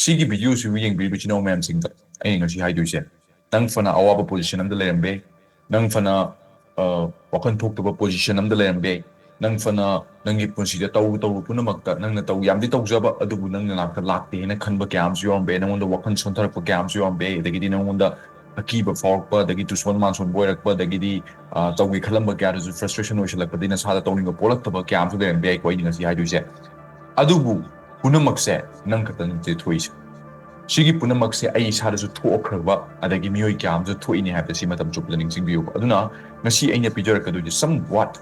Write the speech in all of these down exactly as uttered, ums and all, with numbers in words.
ꯁꯤꯒꯤ ꯚꯤꯗꯤꯑꯣꯁꯤꯕꯨ ꯌꯦꯡꯕꯤꯔꯤꯕ ꯏꯆꯤꯟ ꯏꯅꯥꯎ ꯃꯌꯥꯝꯁꯤꯡꯗ ꯑꯩꯅ ꯉꯁꯤ ꯍꯥꯏꯗꯣꯏꯁꯦ, ꯅꯪ ꯐꯅ ꯑꯋꯥꯕ ꯄꯣꯖꯤꯁꯟ ꯑꯃꯗ ꯂꯩꯔꯝꯕ ꯌꯥꯏ, ꯅꯪ ꯐꯅ ꯑ, ꯋꯥꯈꯜ ꯊꯣꯛꯇꯕ ꯄꯣꯖꯤꯁꯟ ꯑꯃꯗ ꯂꯩꯔꯝꯕ ꯌꯥꯏ, ꯅꯪ ꯐꯅ ꯅꯪꯒꯤ ꯄꯨꯟꯁꯤꯗ ꯇꯧꯔꯨ ꯇꯧꯔꯨ ꯄꯨꯝꯅꯃꯛꯇ ꯅꯪꯅ ꯇꯧ ꯌꯥꯝꯗꯤ ꯇꯧꯖꯕ, ꯑꯗꯨꯕꯨ ꯅꯪ ꯅꯅꯥꯛꯇ ꯂꯥꯛꯇꯦ ꯍꯥꯏꯅ ꯈꯟꯕ ꯀꯌꯥ ꯑꯃꯁꯨ ꯌꯥꯎꯔꯝꯕ ꯌꯥꯏ, ꯅꯪꯉꯣꯟꯗ ꯋꯥꯈꯜ ꯁꯣꯟꯊꯔꯛꯄ ꯀꯌꯥ ꯑꯃꯁꯨ ꯌꯥꯎꯔꯝꯕ ꯌꯥꯏ, ꯑꯗꯒꯤꯗꯤ ꯅꯪꯉꯣꯟꯗ ꯑꯀꯤꯕ ꯐꯥꯎꯔꯛꯄ, ꯑꯗꯒꯤ ꯇꯨꯁꯣꯟ ꯃꯥꯟꯁꯣꯟꯕ ꯑꯣꯏꯔꯛꯄ, ꯑꯗꯒꯤꯗꯤ ꯑ, ꯇꯧꯒꯦ ꯈꯜꯂꯝꯕ ꯀꯌꯥꯗꯁꯨ ꯐ꯭ꯔꯁꯇ꯭ꯔꯦꯁꯟ ꯑꯣꯏꯁꯜꯂꯛꯄꯗꯒꯤ ꯅꯁꯥꯗ ꯇꯧꯅꯤꯡꯕ ꯄꯣꯛꯂꯛꯇꯕ ꯀꯌꯥ ꯑꯃꯁꯨ ꯂꯩꯔꯝꯕ ꯌꯥꯏꯀꯣ ꯑꯩꯅ ꯉꯁꯤ ꯍꯥꯏꯗꯣꯏꯁꯦ꯫ ꯑꯗꯨꯕꯨ ꯄꯨꯝꯅꯃꯛꯁꯦ ꯅꯪ ꯈꯛꯇ ꯅꯠꯇꯦ ꯊꯣꯛꯏꯁꯦ꯫ ꯁꯤꯒꯤ ꯄꯨꯝꯅꯃꯛꯁꯦ ꯑꯩ ꯏꯁꯥꯗꯁꯨ ꯊꯣꯛꯈ꯭ꯔꯕ, ꯑꯗꯒꯤ ꯃꯤꯑꯣꯏ ꯀꯌꯥ ꯑꯃꯁꯨ ꯊꯣꯛꯏꯅꯦ ꯍꯥꯏꯕꯁꯤ ꯃꯇꯝ ꯆꯨꯞꯄꯗ ꯅꯤꯡꯁꯤꯡꯕꯤꯌꯨꯕ꯫ ꯑꯗꯨꯅ ꯉꯁꯤ ꯑꯩꯅ ꯄꯤꯖꯔꯛꯀꯗꯣꯏꯁꯦ, some what,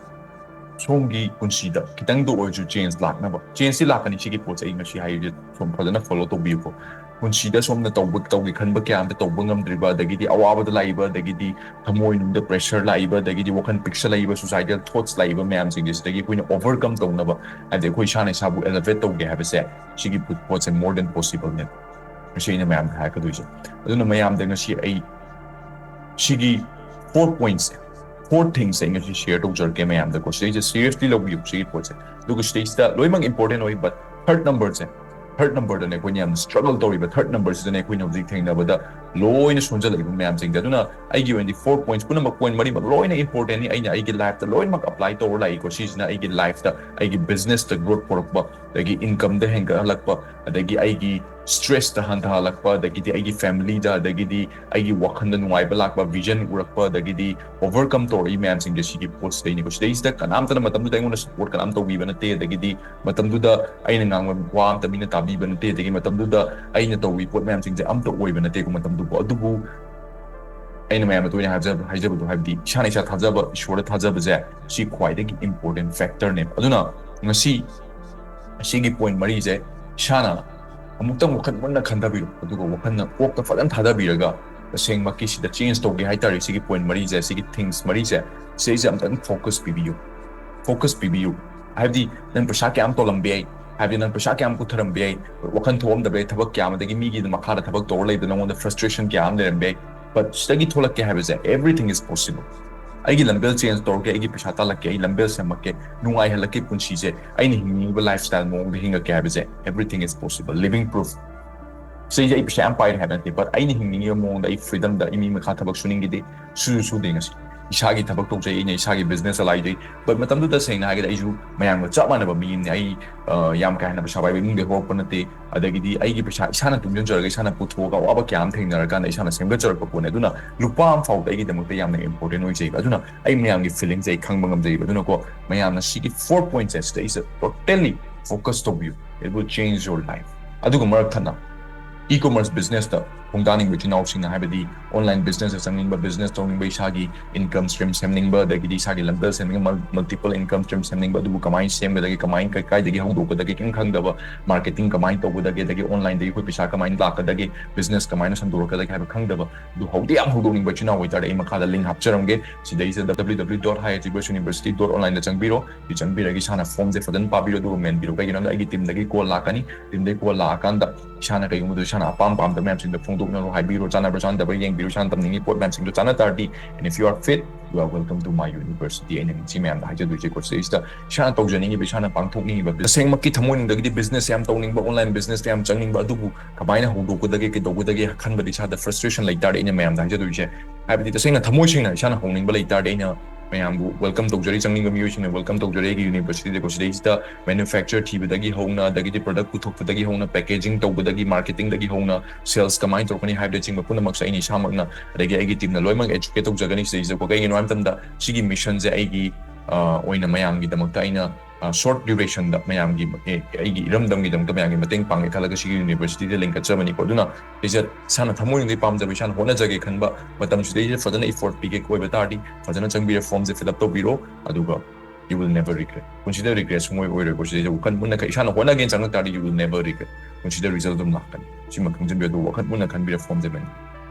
ꯁꯣꯝꯒꯤ ꯄꯨꯟꯁꯤꯗ ꯈꯤꯇꯪꯗ ꯑꯣꯏꯔꯁꯨ ꯆꯦꯟꯖ ꯂꯥꯛꯅꯕ꯫ ꯆꯦꯟꯖꯁꯤ ꯂꯥꯛꯀꯅꯤ, ꯁꯤꯒꯤ ꯄꯣꯠꯁꯦ ꯑꯩ ꯉꯁꯤ ꯍꯥꯏꯔꯤꯁꯦ ꯁꯣꯝ ꯐꯖꯅ ꯐꯣꯂꯣ ꯇꯧꯕꯤꯌꯨꯀꯣ꯫ ꯄꯨꯟꯁꯤꯗ ꯁꯣꯝꯅ ꯇꯧꯕ, ꯇꯧꯒꯦ ꯈꯟꯕ ꯀꯌꯥ ꯑꯃꯇ ꯇꯧꯕ ꯉꯝꯗ꯭ꯔꯤꯕ, ꯑꯗꯒꯤꯗꯤ ꯑꯋꯥꯕꯗ ꯂꯥꯛꯏꯕ, ꯑꯗꯒꯤꯗꯤ ꯊꯃꯣꯏꯅꯨꯡꯗ ꯄ꯭ꯔꯦꯁꯔ ꯂꯥꯛꯏꯕ, ꯑꯗꯒꯤꯗꯤ ꯋꯥꯈꯜ ꯄꯤꯛꯁꯜꯂꯛꯏꯕ, ꯁꯨꯁꯥꯏꯗꯦꯜ ꯊꯣꯠꯁ ꯂꯥꯛꯏꯕ ꯃꯌꯥꯝꯁꯤꯡꯁꯦ ꯁꯤꯗꯒꯤ ꯑꯩꯈꯣꯏꯅ ꯑꯣꯚꯔꯀꯝ ꯇꯧꯅꯕ, ꯍꯥꯏꯕꯗꯤ ꯑꯩꯈꯣꯏ ꯏꯁꯥꯅ ꯏꯁꯥꯕꯨ ꯑꯦꯂꯦꯚꯦꯠ ꯇꯧꯒꯦ ꯍꯥꯏꯕꯁꯦ, ꯁꯤꯒꯤ ꯄꯣꯠꯁꯦ more than possible ꯅꯦ꯫ ꯉꯁꯤ ꯑꯩꯅ ꯃꯌꯥꯝꯗ ꯍꯥꯏꯔꯛꯀꯗꯣꯏꯁꯦ꯫ ꯑꯗꯨꯅ ꯃꯌꯥꯝꯗ ꯉꯁꯤ ꯑꯩ ꯁꯤꯒꯤ ꯐꯣꯔ ꯄꯣꯏꯟꯠꯁꯦ, ꯐꯣꯔ ꯊꯤꯡꯁꯦ ꯑꯩ ꯉꯁꯤ ꯁꯤꯌꯔ ꯇꯧꯖꯔꯛꯀꯦ ꯃꯌꯥꯝꯗꯀꯣ꯫ ꯁꯤꯗꯩꯁꯦ ꯁꯤꯔꯤꯌꯁꯂꯤ ꯂꯧꯕꯤꯌꯨ ꯁꯤꯒꯤ ꯄꯣꯠꯁꯦ꯫ ꯑꯗꯨꯒ ꯁꯤꯗꯩꯁꯤꯗ ꯂꯣꯏꯅꯃꯛ ꯏꯝꯄꯣꯔꯇꯦꯟ ꯑꯣꯏ, ꯕꯠ ꯊꯥꯔꯠ ꯅꯝꯕꯔꯁꯦ, ꯊꯥꯔꯠ ꯅꯝꯕꯔꯗꯅꯦ ꯑꯩꯈꯣꯏꯅ ꯌꯥꯝꯅ ꯁ꯭ꯇ꯭ꯔꯒꯜ ꯇꯧꯔꯤꯕ, ꯊꯥꯔꯠ ꯅꯝꯕꯔꯁꯤꯗꯅꯦ ꯑꯩꯈꯣꯏꯅ ꯍꯧꯖꯤꯛ ꯊꯦꯡꯅꯕꯗ ꯂꯣꯏꯅ ꯁꯣꯟꯖꯜꯂꯛꯏꯕ ꯃꯌꯥꯝꯁꯤꯡꯁꯦ꯫ ꯑꯗꯨꯅ ꯑꯩꯒꯤ ꯑꯣꯏꯅꯗꯤ ꯐꯣꯔ ꯄꯣꯏꯟꯠꯁ ꯄꯨꯝꯅꯃꯛ, ꯄꯣꯏꯟꯠ ꯃꯔꯤꯃꯛ ꯂꯣꯏꯅ ꯏꯝꯄꯣꯔꯇꯦꯟꯅꯤ, ꯑꯩꯅ ꯑꯩꯒꯤ ꯂꯥꯏꯐꯇ ꯂꯣꯏꯅꯃꯛ ꯑꯦꯄ꯭ꯂꯥꯏ ꯇꯧꯔ ꯂꯥꯛꯏꯀꯣ꯫ ꯁꯤꯁꯤꯅ ꯑꯩꯒꯤ ꯂꯥꯏꯐꯇ, ꯑꯩꯒꯤ ꯕꯤꯖꯤꯅꯦꯁꯇ ꯒ꯭ꯔꯣꯠ ꯄꯨꯔꯛꯄ, ꯑꯗꯒꯤ ꯏꯟꯀꯝꯗ ꯍꯦꯟꯒꯠꯍꯜꯂꯛꯄ, ꯑꯗꯒꯤ ꯑꯩꯒꯤ ꯁ꯭ꯇ꯭ꯔꯦꯁꯇ ꯍꯟꯊꯍꯜꯂꯛꯄ, ꯑꯗꯒꯤꯗꯤ ꯑꯩꯒꯤ ꯐꯦꯃꯤꯂꯤꯗ, ꯑꯗꯒꯤꯗꯤ ꯑꯩꯒꯤ ꯋꯥꯈꯜꯗ ꯅꯨꯡꯉꯥꯏꯕ ꯂꯥꯛꯄ, ꯚꯤꯖꯟ ꯎꯔꯛꯄ, ꯑꯗꯒꯤꯗꯤ ꯑꯣꯚꯔꯀꯝ ꯇꯧꯔꯛꯏ ꯃꯌꯥꯝꯁꯤꯡꯁꯦ ꯁꯤꯒꯤ ꯄꯣꯠꯁꯤꯗꯩꯅꯤꯀꯣ꯫ ꯁꯤꯗꯩꯁꯤꯗ ꯀꯅꯥꯝꯇꯅ ꯃꯇꯝꯗꯨꯗ ꯑꯩꯉꯣꯟꯗ ꯁꯄꯣꯔꯠ ꯀꯅꯥꯝ ꯇꯧꯕꯤꯕ ꯅꯠꯇꯦ, ꯑꯗꯒꯤꯗꯤ ꯃꯇꯝꯗꯨꯗ ꯑꯩꯅ ꯉꯥꯡꯕ ꯋꯥ ꯑꯝꯇ ꯃꯤꯅ ꯇꯥꯕꯤꯕ ꯅꯠꯇꯦ, ꯑꯗꯒꯤ ꯃꯇꯝꯗꯨꯗ ꯑꯩꯅ ꯇꯧꯔꯤ ꯄꯣꯠ ꯃꯌꯥꯝꯁꯤꯡꯁꯦ ꯑꯝꯇ ꯑꯣꯏꯕ ꯅꯠꯇꯦꯀꯣ ꯃꯇꯝꯗꯨꯕꯨ꯫ ꯑꯗꯨꯕꯨ ꯑꯩꯅ ꯃꯌꯥꯝꯗ ꯇꯣꯏꯅ ꯍꯥꯏꯖꯕ-, ꯍꯥꯏꯖꯕꯗꯣ, ꯍꯥꯏꯕꯗꯤ ꯏꯁꯥꯅ ꯏꯁꯥ ꯊꯥꯖꯕ, ꯏꯁꯣꯔꯗ ꯊꯥꯖꯕꯁꯦ ꯁꯤ ꯈ꯭ꯋꯥꯏꯗꯒꯤ ꯏꯝꯄꯣꯔꯇꯦꯟ ꯐꯦꯛꯇꯔꯅꯦꯕ꯫ ꯑꯗꯨꯅ ꯉꯁꯤ ꯑꯁꯤꯒꯤ ꯄꯣꯏꯟꯠ ꯃꯔꯤꯁꯦ ꯏꯁꯥꯅ ꯑꯃꯨꯛꯇꯪ ꯋꯥꯈꯜ ꯃꯨꯟꯅ ꯈꯟꯊꯕꯤꯔꯣ, ꯑꯗꯨꯒ ꯋꯥꯈꯜꯅ ꯀꯣꯛꯇ ꯐꯖꯅ ꯊꯥꯗꯕꯤꯔꯒ ꯇꯁꯦꯡꯃꯛꯀꯤ ꯁꯤꯗ ꯆꯦꯟꯖ ꯇꯧꯒꯦ ꯍꯥꯏꯇꯥꯔꯦ, ꯁꯤꯒꯤ ꯄꯣꯏꯟꯠ ꯃꯔꯤꯁꯦ, ꯁꯤꯒꯤ ꯊꯤꯡꯁ ꯃꯔꯤꯁꯦ, ꯁꯤꯗꯩꯁꯦ ꯑꯝꯇꯪ ꯐꯣꯀꯁ ꯄꯤꯕꯤꯌꯨ, ꯐꯣꯀꯁ ꯄꯤꯕꯤꯌꯨ꯫ ꯍꯥꯏꯕꯗꯤ ꯅꯪ ꯄꯩꯁꯥ ꯀꯌꯥꯝ ꯇꯣꯜꯂꯝꯕ ꯌꯥꯏ, ꯍꯥꯏꯕꯗꯤ ꯅꯪ ꯄꯩꯁꯥ ꯀꯌꯥꯝ ꯄꯨꯊꯔꯝꯕ ꯌꯥꯏ, ꯋꯥꯈꯜ ꯊꯣꯛꯑꯝꯗꯕ ꯌꯥꯏ, ꯊꯕꯛ ꯀꯌꯥ ꯑꯃꯗꯒꯤ ꯃꯤꯒꯤ ꯃꯈꯥꯗ ꯊꯕꯛ ꯇꯧꯔ ꯂꯩꯕꯗ ꯅꯉꯣꯟꯗ ꯐ꯭ꯔꯁꯇ꯭ꯔꯦꯁꯟ ꯀꯌꯥ ꯑꯃ ꯂꯩꯔꯝꯕ ꯌꯥꯏ, ꯕꯠ ꯁꯤꯗꯒꯤ ꯊꯣꯛꯂꯛꯀꯦ ꯍꯥꯏꯕꯁꯦ, everything is possible꯫ ꯑꯩꯒꯤ ꯂꯝꯕꯦꯜ ꯆꯦꯟꯖ ꯇꯧꯔꯛꯀꯦ, ꯑꯩꯒꯤ ꯄꯩꯁꯥ ꯇꯥꯜꯂꯛꯀꯦ, ꯑꯩ ꯂꯝꯕꯦꯜ ꯁꯦꯝꯃꯛꯀꯦ, ꯅꯨꯡꯉꯥꯏꯍꯜꯂꯛꯀꯦ ꯄꯨꯟꯁꯤꯁꯦ, ꯑꯩꯅ ꯍꯤꯡꯅꯤꯡꯉꯤꯕ ꯂꯥꯏꯐ ꯁ꯭ꯇꯥꯏꯜ ꯃꯑꯣꯡꯗ ꯍꯤꯡꯉꯛꯀꯦ ꯍꯥꯏꯕꯁꯦ, everything is possible, living proof꯫ ꯁꯤꯁꯦ ꯑꯩ ꯄꯩꯁꯥ ꯌꯥꯝ ꯄꯥꯏꯔꯦ ꯍꯥꯏꯕ ꯅꯠꯇꯦ, but ꯑꯩꯅ ꯍꯤꯡꯅꯤꯡꯉꯤꯕ ꯃꯑꯣꯡꯗ ꯑꯩ freedomꯗ ꯑꯩ ꯃꯤ ꯃꯈꯥ ꯊꯕꯛ ꯁꯨꯅꯤꯡꯈꯤꯗꯦ, ꯁꯨꯁꯨ ꯁꯨꯗꯦ꯫ ꯉꯁꯤ ꯏꯁꯥꯒꯤ ꯊꯕꯛ ꯇꯧꯖꯩ, ꯑꯩꯅ ꯏꯁꯥꯒꯤ business ꯆꯂꯥꯏꯖꯩ꯫ But ꯃꯇꯝꯗꯨꯗ ꯁꯦꯡꯅ ꯍꯥꯏꯔꯒꯗꯤ ꯑꯩꯁꯨ ꯃꯌꯥꯝꯒ ꯆꯞ ꯃꯥꯟꯅꯕ ꯃꯤ ꯑꯃꯅꯤ꯫ ꯑꯩ ꯑ, ꯌꯥꯝ ꯀꯥ ꯍꯦꯟꯅ ꯄꯩꯁꯥ ꯄꯥꯏꯕ ꯏꯃꯨꯡꯗꯒꯤ ꯍꯧꯔꯛꯄ ꯅꯠꯇꯦ꯫ ꯑꯗꯒꯤꯗꯤ ꯑꯩꯒꯤ ꯄꯩꯁꯥ ꯏꯁꯥꯅ ꯇꯨꯡꯁꯤꯟꯖꯔꯒ ꯏꯁꯥꯅ ꯄꯨꯊꯣꯛꯑꯒ ꯑꯋꯥꯕ ꯀꯌꯥ ꯑꯃ ꯊꯦꯡꯅꯔꯀꯥꯟꯗ ꯏꯁꯥꯅ ꯁꯦꯝꯒꯠꯆꯔꯛꯄ ꯄꯣꯠꯅꯦ꯫ ꯑꯗꯨꯅ ꯂꯨꯄꯥ ꯑꯃ ꯐꯥꯎꯗ ꯑꯩꯒꯤꯗꯃꯛꯇ ꯌꯥꯝꯅ important ꯑꯣꯏꯖꯩꯕ꯫ ꯑꯗꯨꯅ ꯑꯩ ꯃꯌꯥꯝꯒꯤ feelingꯁꯦ ꯑꯩ ꯈꯪꯕ ꯉꯝꯖꯩꯕ꯫ ꯑꯗꯨꯅꯀꯣ, ꯃꯌꯥꯝꯅ ꯁꯤꯒꯤ four pointsꯁꯦ ꯁꯤꯗꯩꯁꯤꯗ totally focus ꯇꯧꯕꯤꯌꯨ, it will change your life꯫ ꯑꯗꯨꯒ ꯃꯔꯛ ꯊꯠꯅ e-commerce businessꯇ ꯈꯣꯡꯗꯥꯅꯤꯡꯕ ꯏꯆꯤꯟ ꯏꯅꯥꯎꯁꯤꯡꯅ, ꯍꯥꯏꯕꯗꯤ online businessꯇ ꯆꯪꯅꯤꯡꯕ, business ꯇꯧꯅꯤꯡꯕ, ꯏꯁꯥꯒꯤ income stream ꯁꯦꯝꯅꯤꯡꯕ, ꯑꯗꯒꯤꯗꯤ ꯏꯁꯥꯒꯤ ꯂꯝꯗ ꯁꯦꯝꯅꯤꯡꯕ, multiple income stream ꯁꯦꯝꯅꯤꯡꯕ, ꯑꯗꯨꯕꯨ ꯀꯃꯥꯏꯅ ꯁꯦꯝꯒꯗꯒꯦ, ꯀꯃꯥꯏꯅ ꯀꯥꯏꯗꯒꯤ ꯍꯧꯗꯣꯛꯀꯗꯒꯦ ꯀꯔꯤꯝ ꯈꯪꯗꯕ, marketing ꯀꯃꯥꯏꯅ ꯇꯧꯒꯗꯒꯦ, ꯑꯗꯒꯤ onlineꯗꯒꯤ ꯑꯩꯈꯣꯏ ꯄꯩꯁꯥ ꯀꯃꯥꯏꯅ ꯂꯥꯛꯀꯗꯒꯦ, business ꯀꯃꯥꯏꯅ ꯁꯟꯗꯣꯔꯛꯀꯗꯒꯦ ꯍꯥꯏꯕ ꯈꯪꯗꯕ, ꯑꯗꯨ ꯍꯧꯗꯤ ꯌꯥꯝ ꯍꯧꯗꯣꯛꯅꯤꯡꯕ ꯏꯆꯤꯟ ꯏꯅꯥꯎ ꯑꯣꯏꯇꯥꯔꯗꯤ ꯑꯩ ꯃꯈꯥꯗ link ꯍꯥꯞꯆꯔꯝꯒꯦ꯫ ꯁꯤꯗꯩꯁꯤꯗ www dot high achievers university dot onlineꯗ ꯆꯪꯕꯤꯔꯣ꯫ ꯁꯤ ꯆꯪꯕꯤꯔꯒ ꯏꯁꯥꯅ formꯁꯦ ꯐꯖꯅ ꯄꯥꯕꯤꯔꯣ, ꯑꯗꯨꯒ ꯃꯦꯟꯕꯤꯔꯣ꯫ ꯀꯩꯒꯤꯅꯣ ꯍꯥꯏꯕꯗ ꯑꯩꯒꯤ teamꯗꯒꯤ call ꯂꯥꯛꯀꯅꯤ꯫ Teamꯗꯒꯤ call ꯂꯥꯛꯑꯀꯥꯟꯗ ꯏꯁꯥꯅ ꯀꯩꯒꯨꯝꯕꯗꯣ ꯏꯁꯥꯅ ꯑꯄꯥꯝ ꯄꯥꯝꯗꯕ ꯃꯌꯥꯝꯁꯤꯡꯗꯣ ꯐꯣꯡꯗꯣꯛꯅꯔꯣ, ꯍꯥꯏꯕꯤꯔꯣ, ꯆꯥꯟꯅꯕ꯭ꯔꯥ ꯆꯥꯟꯅꯗꯕ꯭ꯔꯥ ꯌꯦꯡꯕꯤꯔꯣ, ꯏꯁꯥꯅ ꯇꯝꯅꯤꯡꯉꯤ ꯄꯣꯠ ꯃꯌꯥꯝꯁꯤꯡꯗꯣ ꯆꯥꯟꯅ ꯇꯥꯔꯗꯤ, and if you are fit, you are welcome to my university꯫ ꯑꯩꯅ ꯁꯤ ꯃꯌꯥꯝꯗ ꯍꯥꯏꯖꯗꯣꯏꯁꯦꯀꯣ꯫ ꯁꯤꯗꯩꯁꯤꯗ ꯏꯁꯥꯅ ꯇꯧꯖꯅꯤꯡꯉꯤꯕ, ꯏꯁꯥꯅ ꯄꯥꯡꯊꯣꯛꯅꯤꯡꯉꯤꯕ, ꯇꯁꯦꯡꯃꯛꯀꯤ ꯊꯃꯣꯏꯅꯨꯡꯗꯒꯤꯗꯤ business ꯌꯥꯝ ꯇꯧꯅꯤꯡꯕ, online businessꯇ ꯌꯥꯝ ꯆꯪꯅꯤꯡꯕ, ꯑꯗꯨꯕꯨ ꯀꯃꯥꯏꯅ ꯍꯧꯗꯣꯛꯀꯗꯒꯦ, ꯀꯩꯗꯧꯒꯗꯒꯦ ꯈꯟꯕꯗ ꯏꯁꯥꯗ frustration ꯂꯩꯇꯥꯔꯗꯤ, ꯑꯩꯅ ꯃꯌꯥꯝꯗ ꯍꯥꯏꯖꯗꯣꯏꯁꯦ, ꯍꯥꯏꯕꯗꯤ ꯇꯁꯦꯡꯅ ꯊꯃꯣꯏ ꯁꯦꯡꯅ ꯏꯁꯥꯅ ꯍꯧꯅꯤꯡꯕ ꯂꯩꯇꯥꯔꯗꯤ, ꯑꯩꯅ ꯃꯌꯥꯝꯕꯨ welcome ꯇꯧꯖꯔꯤ, ꯆꯪꯅꯤꯡꯕ ꯃꯤꯑꯣꯏꯁꯤꯡꯅ welcome ꯇꯧꯖꯔꯤ ꯑꯩꯒꯤ universityꯗꯀꯣ꯫ ꯁꯤꯗꯩꯁꯤꯗ manufacture ꯊꯤꯕꯗꯒꯤ ꯍꯧꯅ, ꯑꯗꯒꯤꯗꯤ product ꯄꯨꯊꯣꯛꯄꯗꯒꯤ ꯍꯧꯅ, packaging ꯇꯧꯕꯗꯒꯤ, marketingꯗꯒꯤ ꯍꯧꯅ, sales ꯀꯃꯥꯏꯅ ꯇꯧꯔꯛꯀꯅꯤ ꯍꯥꯏꯕꯅꯆꯤꯡꯕ ꯄꯨꯝꯅꯃꯛꯁꯦ ꯑꯩꯅ ꯏꯁꯥꯃꯛꯅ, ꯑꯗꯒꯤ ꯑꯩꯒꯤ teamꯅ ꯂꯣꯏꯅꯃꯛ educate ꯇꯧꯖꯒꯅꯤ ꯁꯤꯗꯩꯁꯤꯗꯀꯣ꯫ ꯀꯩꯒꯤꯅꯣ ꯍꯥꯏꯕ ꯃꯇꯝꯗ ꯁꯤꯒꯤ missionꯁꯦ ꯑꯩꯒꯤ, ꯑ, ꯑꯣꯏꯅ ꯃꯌꯥꯝꯒꯤꯗꯃꯛꯇ ꯑꯩꯅ, ꯑ, short durationꯗ ꯃꯌꯥꯝꯒꯤ, ꯑꯦ, ꯑꯩꯒꯤ ꯏꯔꯝꯗꯝꯒꯤꯗꯃꯛꯇ ꯃꯌꯥꯝꯒꯤ ꯃꯇꯦꯡ ꯄꯥꯡꯒꯦ ꯈꯜꯂꯒ ꯁꯤꯒꯤ universityꯗ ꯂꯤꯡꯈꯠꯆꯕꯅꯤꯀꯣ꯫ ꯑꯗꯨꯅ ꯁꯤꯁꯦ ꯏꯁꯥꯅ ꯊꯃꯣꯏꯅꯨꯡꯗꯒꯤ ꯄꯥꯝꯖꯕ, ꯏꯁꯥꯅ ꯍꯣꯠꯅꯖꯒꯦ ꯈꯟꯕ, ꯃꯇꯝꯁꯤꯗꯩꯁꯤꯗ ꯐꯖꯅ effort ꯄꯤꯒꯦ ꯑꯣꯏꯕ ꯇꯥꯔꯗꯤ, ꯐꯖꯅ ꯆꯪꯕꯤꯔ formꯁꯦ fill up ꯇꯧꯕꯤꯔꯣ, ꯑꯗꯨꯒ you will never regret꯫ ꯄꯨꯟꯁꯤꯗ regret ꯁꯨꯡꯑꯣꯏ ꯑꯣꯏꯔꯣꯏꯀꯣ꯫ ꯁꯤꯗꯩꯗ ꯋꯥꯈꯜ ꯃꯨꯟꯅ ꯈ-, ꯏꯁꯥꯅ ꯍꯣꯠꯅꯒꯦꯅ ꯆꯪꯉꯛ ꯇꯥꯔꯗꯤ, you will never regret꯫ ꯄꯨꯟꯁꯤꯗ result ꯑꯗꯨꯝ ꯂꯥꯛꯀꯅꯤ꯫ ꯁꯤꯃ ꯈꯪꯖꯤꯟꯕꯤꯌꯨ꯫ ꯑꯗꯨ ꯋꯥꯈꯜ ꯃꯨꯟꯅ ꯈꯟꯕꯤꯔ formꯁꯦ ꯃꯦꯟ-,